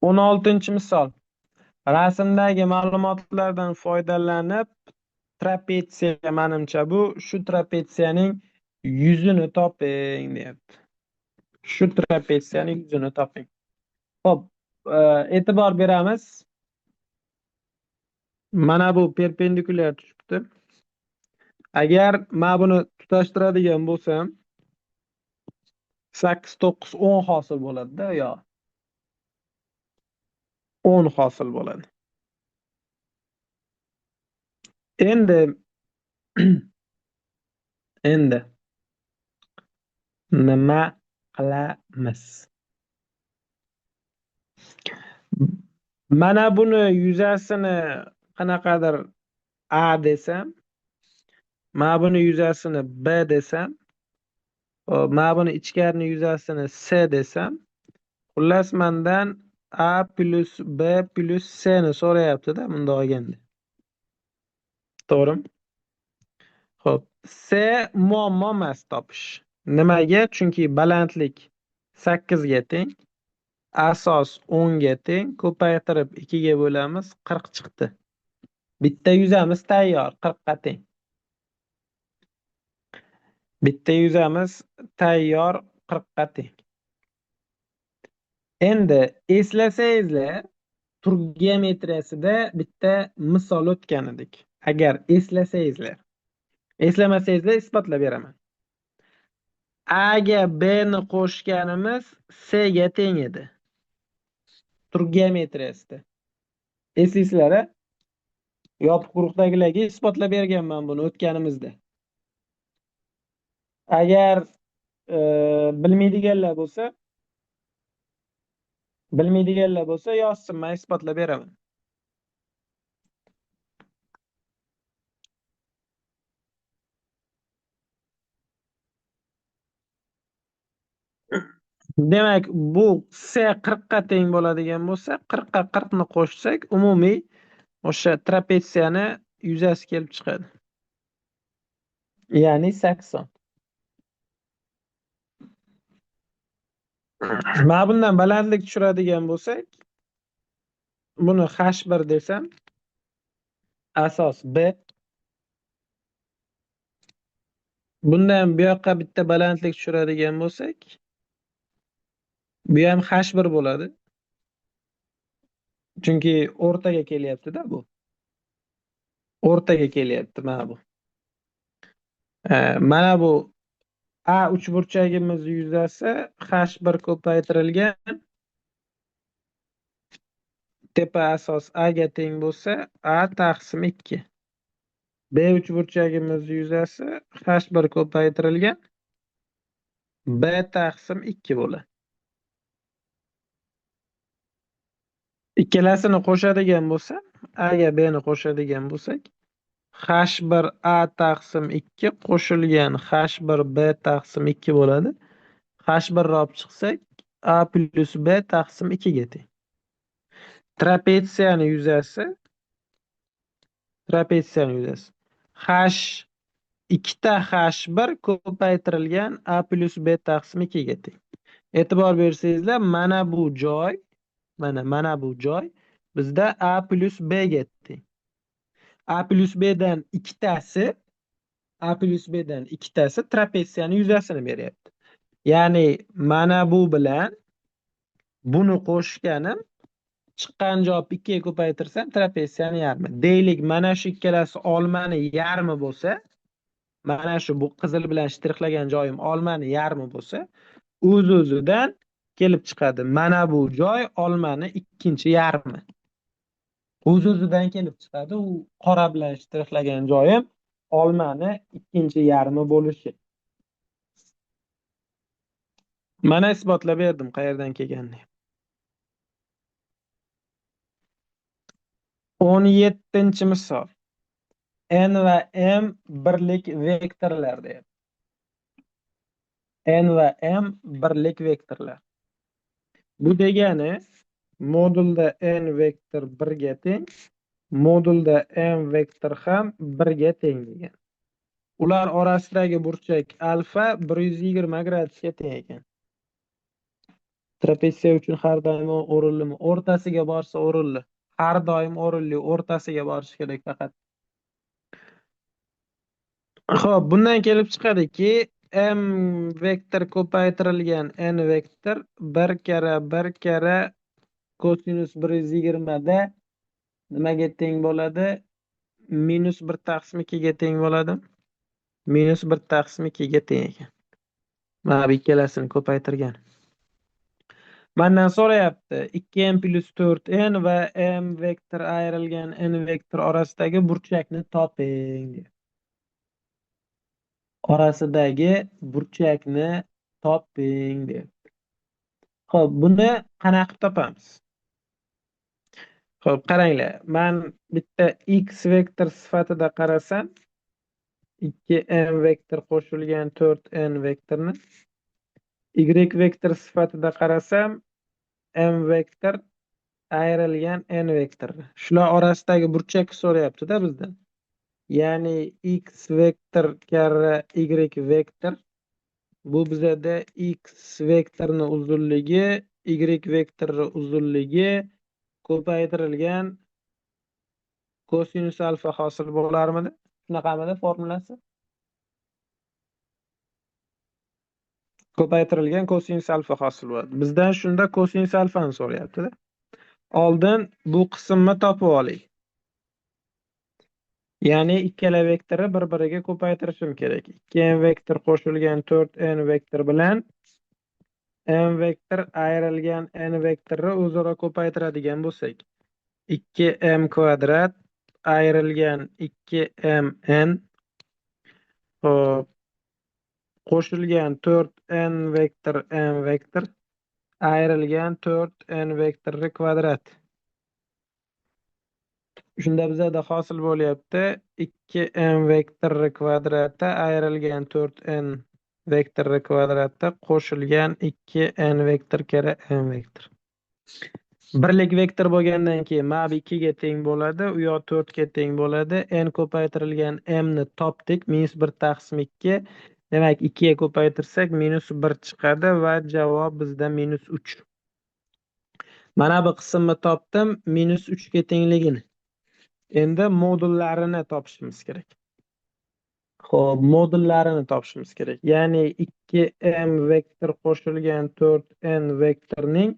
16-misol. Rasmdagi ma'lumotlardan foydalanib trapetsiya, menimcha bu shu trapetsiyaning yuzini toping deyapti. Shu trapetsiyaning yuzini toping. Xo'p, e'tibor beramiz. Mana bu perpendikulyar tushibdi. Agar men buni tutashtiradigan bo'lsam, 8, 9, 10 hosil bo'ladi-da, yo. 10 hosil bo'ladi. Endi nima qilamiz? Mana buni yuzasini qanaqadir A desam, mana buni yuzasini B desam, mana buni ichkarini yuzasini C desam, xullas mendan A plus B plus C ni so'rayapti-da bundoq olganda. To'g'rimi? Xo'p, C muammo emas topish. Nimaga? Chunki balandlik 8 ga teng, asos 10 ga teng, ko'paytirib 2 ga bo'lamiz, 40 chiqdi. Bitta yuzamiz tayyor, 40 ga teng. Bitta yuzamiz tayyor, 40 ga teng. Endi eslasangizlar, turk geometriyasida bitta misol o'tgan edik. Agar eslasangizlar, eslamasangizlar isbotlab beraman. A ga B ni qo'shganimiz C ga teng edi. Turk geometriyasida. Eslaysizlar-a? Yopiq guruhdagilarga isbotlab berganman buni o'tganimizda. Agar bilmaydiganlar bo'lsa, yozsin, men isbotlab beraman. Demak, bu C 40 ga teng bo'ladigan bo'lsa, 40 ga 40 ni qo'shsak, umumiy o'sha trapetsiyani yuzasi kelib chiqadi. Ya'ni 80. Mana bundan balandlik tushiradigan bo'lsak, buni H1 desam, asos B. Bundan bu yoqqa bitta balandlik tushiradigan bo'lsak, bu ham H1 bo'ladi. Chunki o'rtaga kelyapti-da bu. O'rtaga kelyapti mana bu. Mana bu A uchburchagimiz yuzasi H1 ko'paytirilgan tepa asos A ga teng bo'lsa, A taqsim 2. B uchburchagimiz yuzasi H1 ko'paytirilgan B taqsim 2 bo'ladi. Ikkalasini qo'shadigan bo'lsa, A ga B ni qo'shadigan bo'lsak, H1A taqsim 2 qo'shilgan H1B taqsim 2 bo'ladi. H1 ni olib chiqsak, A plyus B taqsim 2 ga teng. Trapetsiyani yuzasi H ikkita H1 ko'paytirilgan A plyus B taqsim 2 ga teng. E'tibor bersangizlar, mana bu joy, mana bu joy bizda A plyus B ga teng. A plyus B dan ikkitasi trapetsiyani yuzasini beryapti. Ya'ni mana bu bilan buni qo'shganim chiqqan javob 2 ga ko'paytirsam trapetsiyani yarmi. Deylik, mana shu ikkalasi olmani yarmi bo'lsa, mana shu bu qizil bilan shtrixlagan joyim olmani yarmi bo'lsa, o'z-o'zidan kelib chiqadi. Mana bu joy olmani ikkinchi yarmi. O'z-o'zidan kelib chiqadi. U qora bilan shtrixlagan joyim olmani ikkinchi yarmi bo'lishi. Mana isbotlab berdim qayerdan kelganini. 17-misol. N va M birlik vektorlar deyapti. N va M birlik vektorlar. Bu degani modulda N vektor 1 ga teng, modulda M vektor ham 1 ga teng degan. Ular orasidagi burchak alfa 120 gradusga teng ekan. Trapetsiya uchun har doim o'rinlimi? O'rtasiga borsa o'rinli. Har doim o'rinli, o'rtasiga borish kerak faqat. Xo'p, bundan kelib chiqadiki, M vektor ko'paytirilgan N vektor 1 karra 1 karra kosinus 120 da nimaga teng bo'ladi? Minus 1 taqsim 2 ga teng bo'ladi. Minus 1 taqsim 2 ga teng ekan. Mana bu ikkalasini ko'paytirgan. Mendan so'rayapti 2m plus 4n va m vektor ayrilgan n vektor orasidagi burchakni toping deyapti. Orasidagi burchakni toping deyapti. Xo'p, buni qanaqa qilib topamiz? Xo'p, qaranglar. Men bitta x vektor sifatida qarasam, 2m vektor qo'shilgan 4n vektorni, y vektor sifatida qarasam, m vektor ayrilgan n vektor. Shular orasidagi burchak so'rayapti-da bizdan. Ya'ni x vektor karra y vektor, bu bizada x vektorni uzunligi, y vektorni uzunligi ko'paytirilgan kosinus alfa hosil bo'larmidi? Shunaqamidi formulasi? Ko'paytirilgan kosinus alfa hosil bo'ladi. Bizdan shunda kosinus alfani so'rayapti-da. Oldin bu qismni topib oling. Ya'ni ikkala vektorni bir-biriga ko'paytirishim kerak. 2m vektor qo'shilgan 4n vektor bilan m vektor ayrilgan n vektorni o'zaro ko'paytiradigan bo'lsak, 2m kvadrat ayrilgan 2mn hop qo'shilgan 4n vektor m vektor ayrilgan 4n vektorni kvadrat. Shunda bizada hosil bo'lyapti 2m vektorni kvadrati ayrilgan 4n vektorni kvadrati qo'shilgan 2n vektor karra m vektor. Birlik vektor bo'lgandan keyin mana bu 2 ga teng bo'ladi, u yoq 4 ga teng bo'ladi. N ko'paytirilgan m ni topdik, -1 taqsim 2. Demak, 2 ga ko'paytirsak -1 chiqadi va javob bizda -3. Mana bu qismni topdim, -3 ga tengligini. Endi modullarini topishimiz kerak. Xo'p, modullarini topishimiz kerak. Ya'ni 2m vektor qo'shilgan 4n vektorning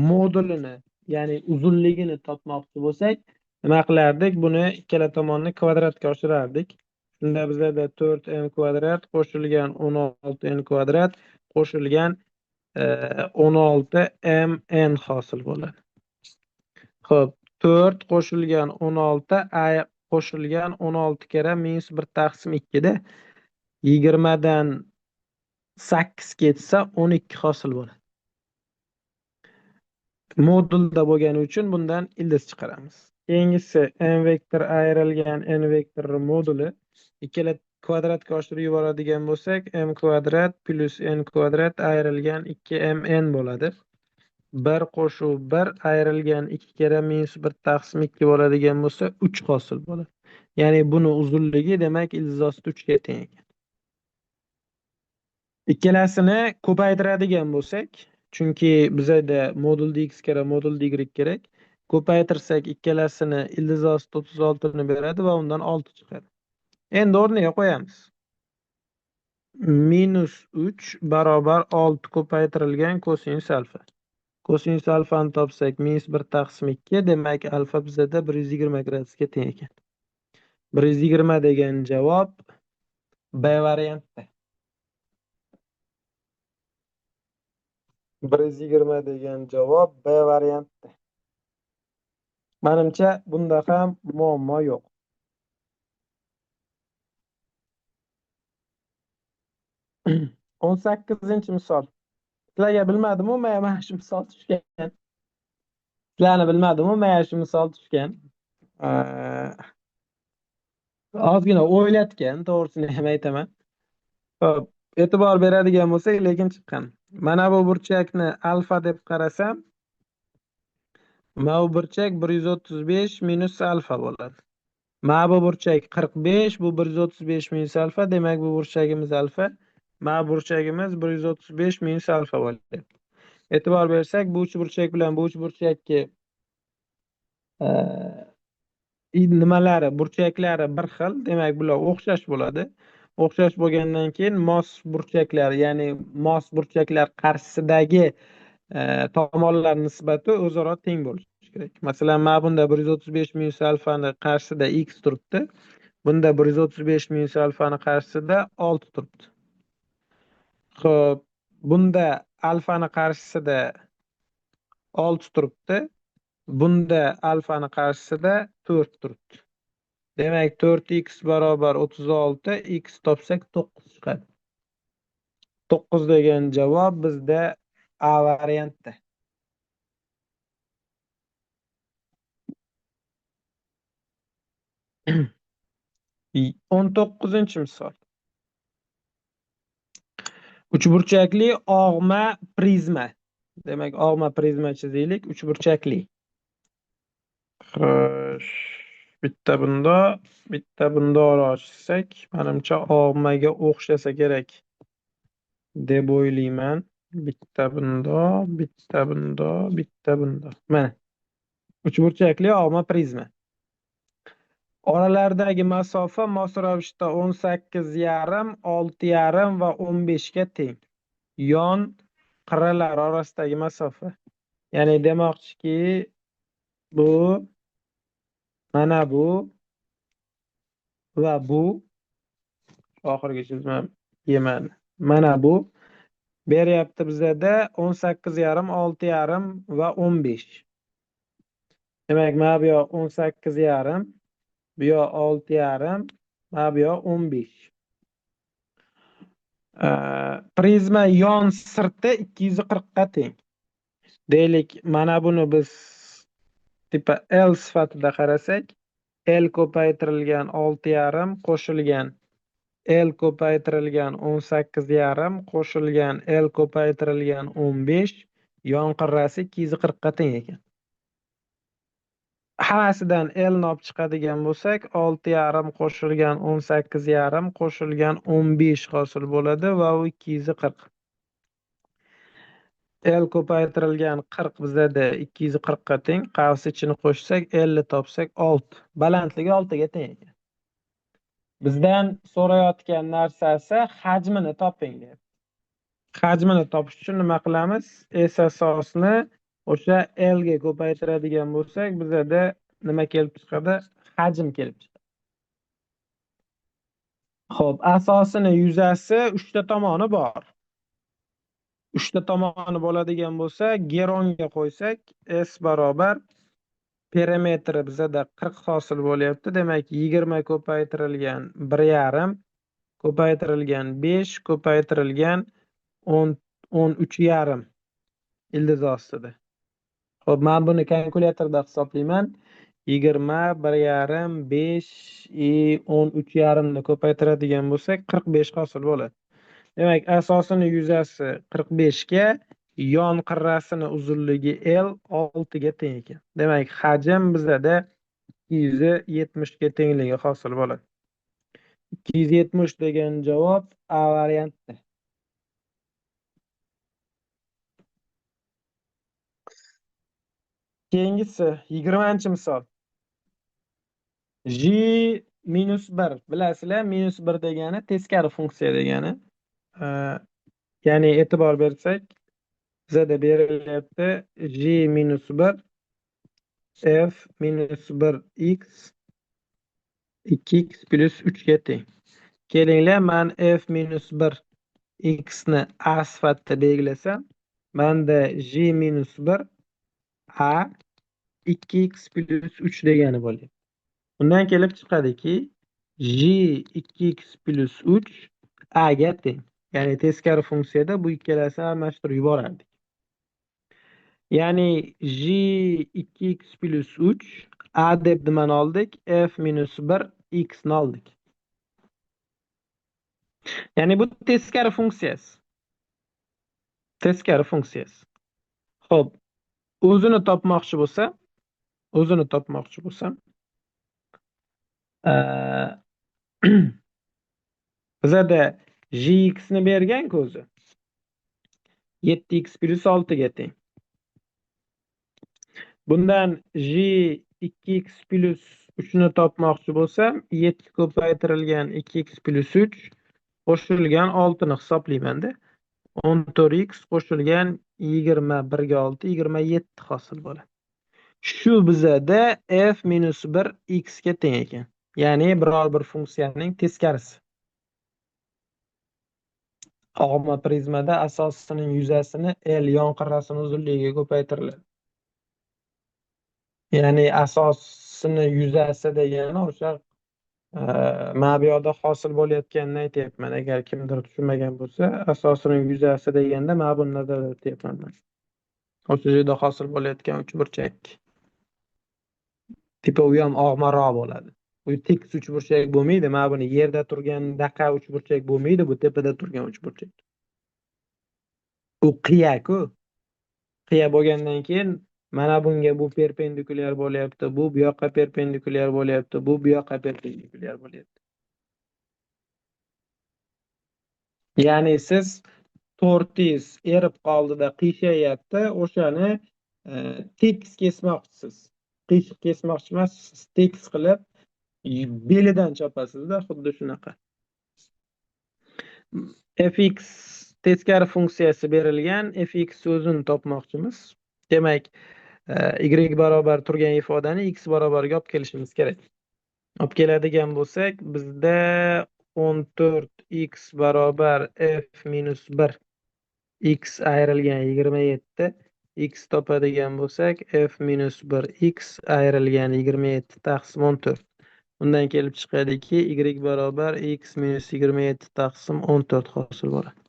modulini, ya'ni uzunligini topmoqchi bo'lsak, nima qilardik? Buni ikkala tomonni kvadratga oshirardik. Shunda bizada 4m kvadrat qo'shilgan 16n kvadrat qo'shilgan 16mn hosil bo'ladi. Xo'p, 4 qo'shilgan 16 a qo'shilgan 16 karra -1 taqsim 2 da 20 dan 8 ketsa 12 hosil bo'ladi. Modulda bo'lgani uchun bundan ildiz chiqaramiz. Keyingisi m vektor ayrilgan n vektor moduli. Ikkala kvadratga oshirib yuboradigan bo'lsak, m kvadrat plyus n kvadrat ayrilgan 2mn bo'ladi. 1 qo'shuv 1 ayrilgan 2 karra minus 1 taqsim 2 bo'ladigan bo'lsa, 3 hosil bo'ladi. Ya'ni buni uzunligi demak ildiz osti 3 ga teng ekan. Ikkalasini ko'paytiradigan bo'lsak, chunki bizada modulda x kerak, modulda y kerak. Ko'paytirsak ikkalasini ildiz osti 36 ni beradi va undan 6 chiqadi. Endi o'rniga qo'yamiz. Minus 3 barobar 6 ko'paytirilgan kosinus alfa. Kosinus alfani topsak minus 1 taqsim 2, demak alfa bizada 120 gradusga teng ekan. 120 degan javob B variantda. 120 degan javob B variantda. Menimcha bunda ham muammo yo'q. 18-misol. Sizlarga bilmadim-u, mana shu misol tushgan. Sizlarni bilmadim-u, mana shu misol tushgan. Ozgina o'ylatgan, to'g'risini ham aytaman. Xo'p, e'tibor beradigan bo'lsak, lekin chiqqan. Mana bu burchakni alfa deb qarasam, mana bu burchak 135 minus alfa bo'ladi. Mana bu burchak 45, bu 135 minus alfa, demak bu burchagimiz alfa. Mana burchagimiz 135 minus alfa bo'ladi. E'tibor bersak, bu uch burchak bilan bu uch burchakki nimalari, burchaklari bir xil, demak bular o'xshash bo'ladi. O'xshash bo'lgandan keyin mos burchaklar, ya'ni mos burchaklar qarshisidagi tomonlar nisbati o'zaro teng bo'lishi kerak. Masalan, mana bunda 135 minus alfani qarshisida x turibdi. Bunda 135 minus alfani qarshisida 6 turibdi. Xo'p, bunda alfani qarshisida 6 turibdi. Bunda alfani qarshisida 4 turibdi. Demak, 4x barobar 36, x topsak 9 chiqadi. 9 degan javob bizda A variantda. 19-misol. Uchburchakli og'ma prizma. Demak, og'ma prizma chizaylik, uchburchakli. Xo'sh, bitta bunda, bitta bundoq chizsak, menimcha og'maga o'xshasa kerak deb o'ylayman. Bitta bundoq, bitta bundoq, bitta bundoq. Mana uchburchakli og'ma prizma. Oralaridagi masofa mos ravishda 18,5, 6,5 va 15 ga teng. Yon qirralar orasidagi masofa. Ya'ni demoqchiki, bu, mana bu va bu oxirgi chizmam yemadi. Mana bu beryapti bizada 18,5, 6,5 va 15. Demak, mana bu yoq 18,5, bu yoq 6,5, mana bu yoq 15. Prizma yon sirti 240 ga teng. Deylik, mana buni biz tipa L sifatida qarasak, L ko'paytirilgan 6,5 qo'shilgan L ko'paytirilgan 18,5 qo'shilgan L ko'paytirilgan 15 yon qirrasi 240 ga teng ekan. Hammasidan L ni olib chiqadigan bo'lsak, 6,5 qo'shilgan 18,5 qo'shilgan 15 hosil bo'ladi va u 240. L ko'paytirilgan 40 bizada 240 ga teng. Qavs ichini qo'shsak, L ni topsak 6. Balandligi 6 ga teng ekan. Bizdan so'rayotgan narsasi hajmini toping deyapti. Hajmini topish uchun nima qilamiz? S asosni o'sha L ga ko'paytiradigan bo'lsak, bizada nima kelib chiqadi? Hajm kelib chiqadi. Xo'p, asosini yuzasi 3 ta tomoni bor. 3 ta tomoni bo'ladigan bo'lsa, geronga qo'ysak, S barobar perimetri bizada 40 hosil bo'lyapti. Demak, 20 ko'paytirilgan 1,5 ko'paytirilgan 5 ko'paytirilgan 13,5 ildiz ostida. Xo'p, men buni kalkulyatorda hisoblayman. 20, 1,5, 5 и 13,5 ni ko'paytiradigan bo'lsak, 45 hosil bo'ladi. Demak, asosini yuzasi 45 ga, yon qirrasini uzunligi L 6 ga teng ekan. Demak, hajm bizada 270 ga tengligi hosil bo'ladi. 270 degan javob A variantida. Keyingisi 20-misol. J minus 1. Bilasizlar, minus 1 degani teskari funksiya degani. Ya'ni e'tibor bersak, bizada berilyapti J minus 1 f minus 1 x 2x plus 3 ga teng. Kelinglar, men f minus 1 x ni a sifatida belgilasam, menda j minus 1 a 2x plus 3 degani bo'lyapti. Undan kelib chiqadiki, j 2x plus 3 a ga teng. Ya'ni teskari funksiyada bu ikkalasini almashtirib yuborardik. Ya'ni j 2x plus 3 a deb nimani oldik? F minus 1 x ni oldik. Ya'ni bu teskari funksiyasi. Teskari funksiyasi. Xo'p, o'zini topmoqchi bo'lsa, o'zini topmoqchi bo'lsam, bizada gx ni bergan-ku o'zi. 7x plus 6 ga teng. Bundan g 2x plus 3 ni topmoqchi bo'lsam, 7 ko'paytirilgan 2x plus 3 qo'shilgan 6 ni hisoblayman-da. 14x qo'shilgan 21 ga 6, 27 hosil bo'ladi. Shu bizada f minus 1 x ga teng ekan. Ya'ni biror bir funksiyaning teskarisi. Og'ma prizmada asosining yuzasini L yon qirrasini uzunligiga ko'paytiriladi. Ya'ni asosini yuzasi degani o'sha mana bu yoqda hosil bo'layotganini aytyapman. Agar kimdir tushunmagan bo'lsa, asosining yuzasi deganda mana buni nazarda tutyapman men. O'sha joyda hosil bo'layotgan uchburchak. Tipa u ham og'maroq bo'ladi. U tekis uchburchak bo'lmaydi. Mana buni yerda turgandaqa uchburchak bo'lmaydi, bu tepada turgan uchburchak. U qiya-ku. Qiya bo'lgandan keyin mana bunga bu perpendikulyar bo'lyapti, bu bu yoqqa perpendikulyar bo'lyapti, bu bu yoqqa perpendikulyar bo'lyapti. Ya'ni siz to'rtingiz erib qoldida qiyshayapti, o'shani tekis kesmoqchisiz. Qiyshiq kesmoqchi emassiz, tekis qilib belidan chopasizda, xuddi shunaqa. Fx teskari funksiyasi berilgan, fx o'zini topmoqchimiz. Demak, y barobar turgan ifodani x barobariga olib kelishimiz kerak. Olib keladigan bo'lsak, bizda 14x barobar f minus 1 x ayrilgan 27, x topadigan bo'lsak, f minus 1 x ayrilgan 27 taqsim 14. Undan kelib chiqadiki, y barobar x minus 27 taqsim 14 hosil bo'ladi.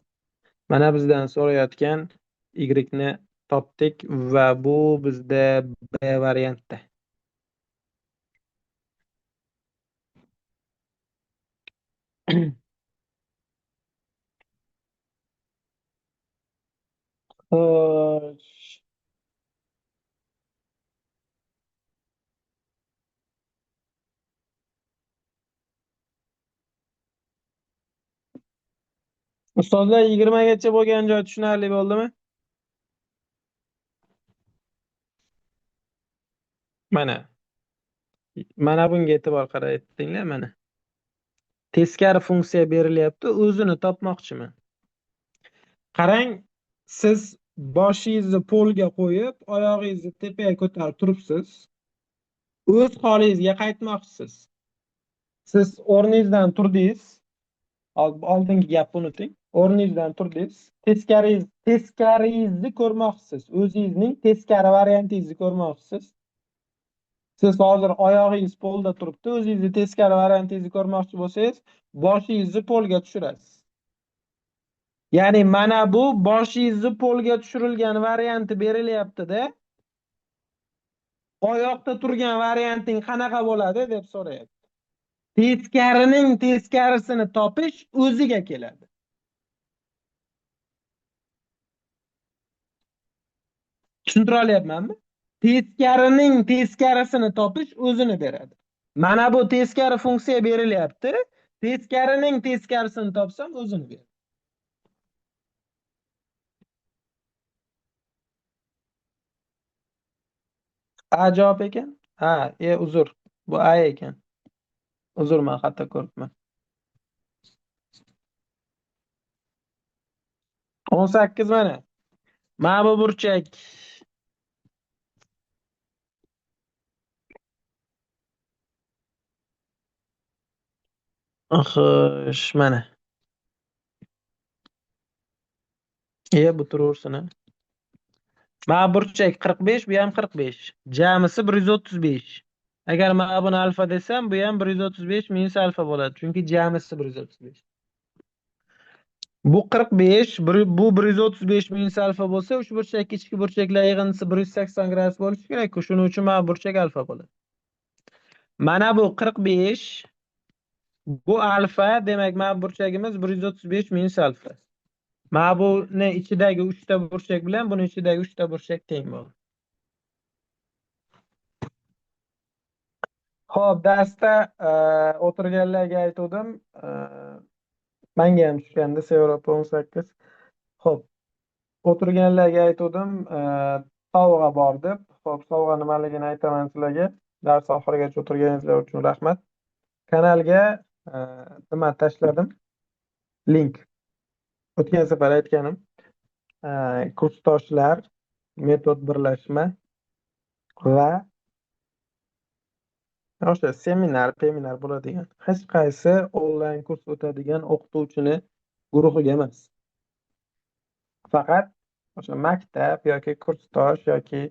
Mana bizdan so'rayotgan y ni topdik va bu bizda B variantda. Xo'sh. Ustozlar, 20 gacha bo'lgan joy tushunarli bo'ldimi? Mana. Mana bunga e'tibor qaratinglar, mana. Teskari funksiya berilyapti, o'zini topmoqchiman. Qarang, siz boshingizni polga qo'yib, oyog'ingizni tepaga ko'tarib turibsiz. O'z holingizga qaytmoqchisiz. Siz o'rningizdan turdingiz. Oldingi gapni unuting. O'rningizdan turdingiz. Teskaringizni ko'rmoqchisiz. O'zingizning teskari variantingizni ko'rmoqchisiz. Siz hozir oyog'ingiz polda turibdi, o'zingizni teskari variantingizni ko'rmoqchi bo'lsangiz, boshingizni polga tushirasiz. Ya'ni mana bu boshingizni polga tushirilgan varianti berilyapti-da. Oyoqda turgan varianting qanaqa bo'ladi deb so'rayapti. Teskarining teskarisini topish o'ziga keladi. Tushuntira olyapmanmi? Teskarining teskarisini topish o'zini beradi. Mana bu teskari funksiya berilyapti. Teskarining teskarisini topsam o'zini beradi. A javob ekan? Ha, uzr. Bu A ekan. Uzr, men xato ko'ribman. 18 mana. Mana bu burchak. Xo'sh, mana. Bu turaversin. Mana burchak 45, bu ham 45. Jamisi 135. Agar mana buni alfa desam, bu ham 135 minus alfa bo'ladi. Chunki jamisi 135. Bu 45, bu 135 minus alfa bo'lsa, uch burchak ichki burchaklar yig'indisi 180 gradus bo'lishi kerak. Shuning uchun mana burchak alfa bo'ladi. Mana bu 45, bu alfa, demak mana burchagimiz 135 minus alfa. Mana buni ichidagi 3 ta burchak bilan buni ichidagi 3 ta burchak teng bo'ladi. Xo'p, darsda o'tirganlarga aytuvdim, menga ham tushgandi Sevara 18. Xo'p, o'tirganlarga aytuvdim, sovg'a bor deb. Xo'p, sovg'a nimaligini aytaman sizlarga. Dars oxirigacha o'tirganingizlar uchun rahmat. Kanalga nima tashladim? Link. O'tgan safar aytganim, kursdoshlar, metod birlashma va o'sha seminar, seminar bo'ladigan hech qaysi onlayn kurs o'tadigan o'qituvchini guruhiga emas. Faqat o'sha maktab yoki kursdosh yoki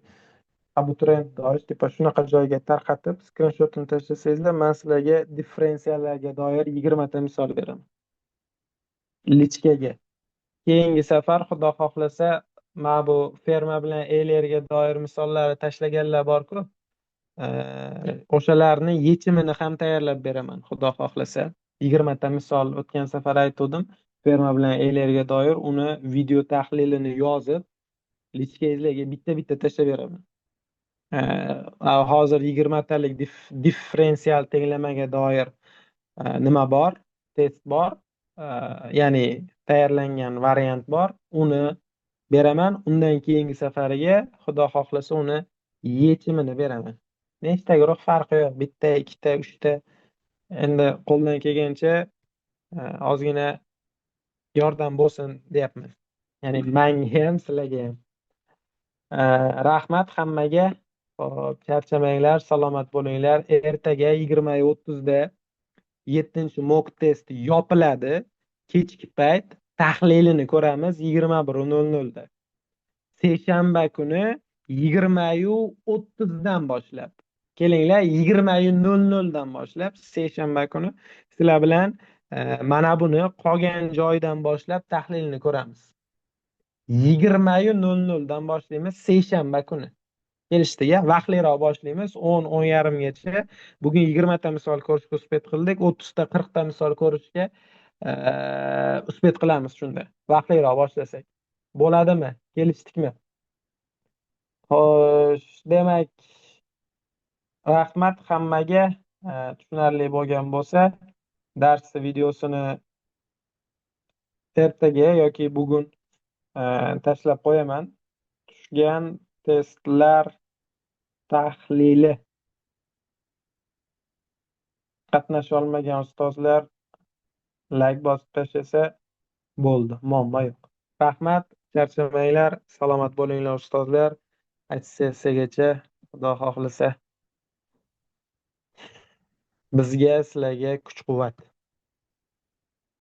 abituriyentdosh tipa shunaqa joyga tarqatib, skrinshotini tashlasangizlar, men sizlarga differensiallarga doir 20 ta misol beraman. Lichkaga. Keyingi safar Xudo xohlasa, mana bu ferma bilan Eulerga doir misollarni tashlaganlar bor-ku. O'shalarni yechimini ham tayyorlab beraman, Xudo xohlasa. 20 ta misol o'tgan safar aytuvdim. Ferma bilan Eulerga doir uni video tahlilini yozib, lichkangizlarga bitta-bitta tashlab beraman. Hozir 20 talik differensial tenglamaga doir nima bor? Test bor. Ya'ni tayyorlangan variant bor. Uni beraman. Undan keyingi safariga Xudo xohlasa uni yechimini beraman. Nechta guruh farqi yo'q. Bitta, ikkita, uchta. Endi qo'ldan kelgancha ozgina yordam bo'lsin deyapman. Ya'ni menga ham, sizlarga ham. Rahmat hammaga. Xo'p, charchamanglar, salomat bo'linglar. Ertaga 20:30 da 7-mock test yopiladi. Kechki payt tahlilini ko'ramiz 21:00 da. Seshanba kuni 20:30 dan boshlab. Kelinglar 20:00 dan boshlab seshanba kuni sizlar bilan mana buni qolgan joydan boshlab tahlilini ko'ramiz. 20:00 dan boshlaymiz seshanba kuni. Kelishdik-a? Vaqtliroq boshlaymiz 10-10:30 gacha. Bugun 20 ta misol ko'rishga uspet qildik, 30 ta 40 ta misol ko'rishga uspet qilamiz shunda. Vaqtliroq boshlasak. Bo'ladimi? Kelishdikmi? Xo'sh, demak, rahmat hammaga. Tushunarli bo'lgan bo'lsa, dars videosini ertaga yoki bugun tashlab qo'yaman. Tushgan testlar tahlili. Qatnasha olmagan ustozlar like bosib tashlasa bo'ldi, muammo yo'q. Rahmat, charchamanglar, salomat bo'linglar ustozlar. Sessiyagacha Xudo xohlasa bizga, sizlarga kuch-quvvat.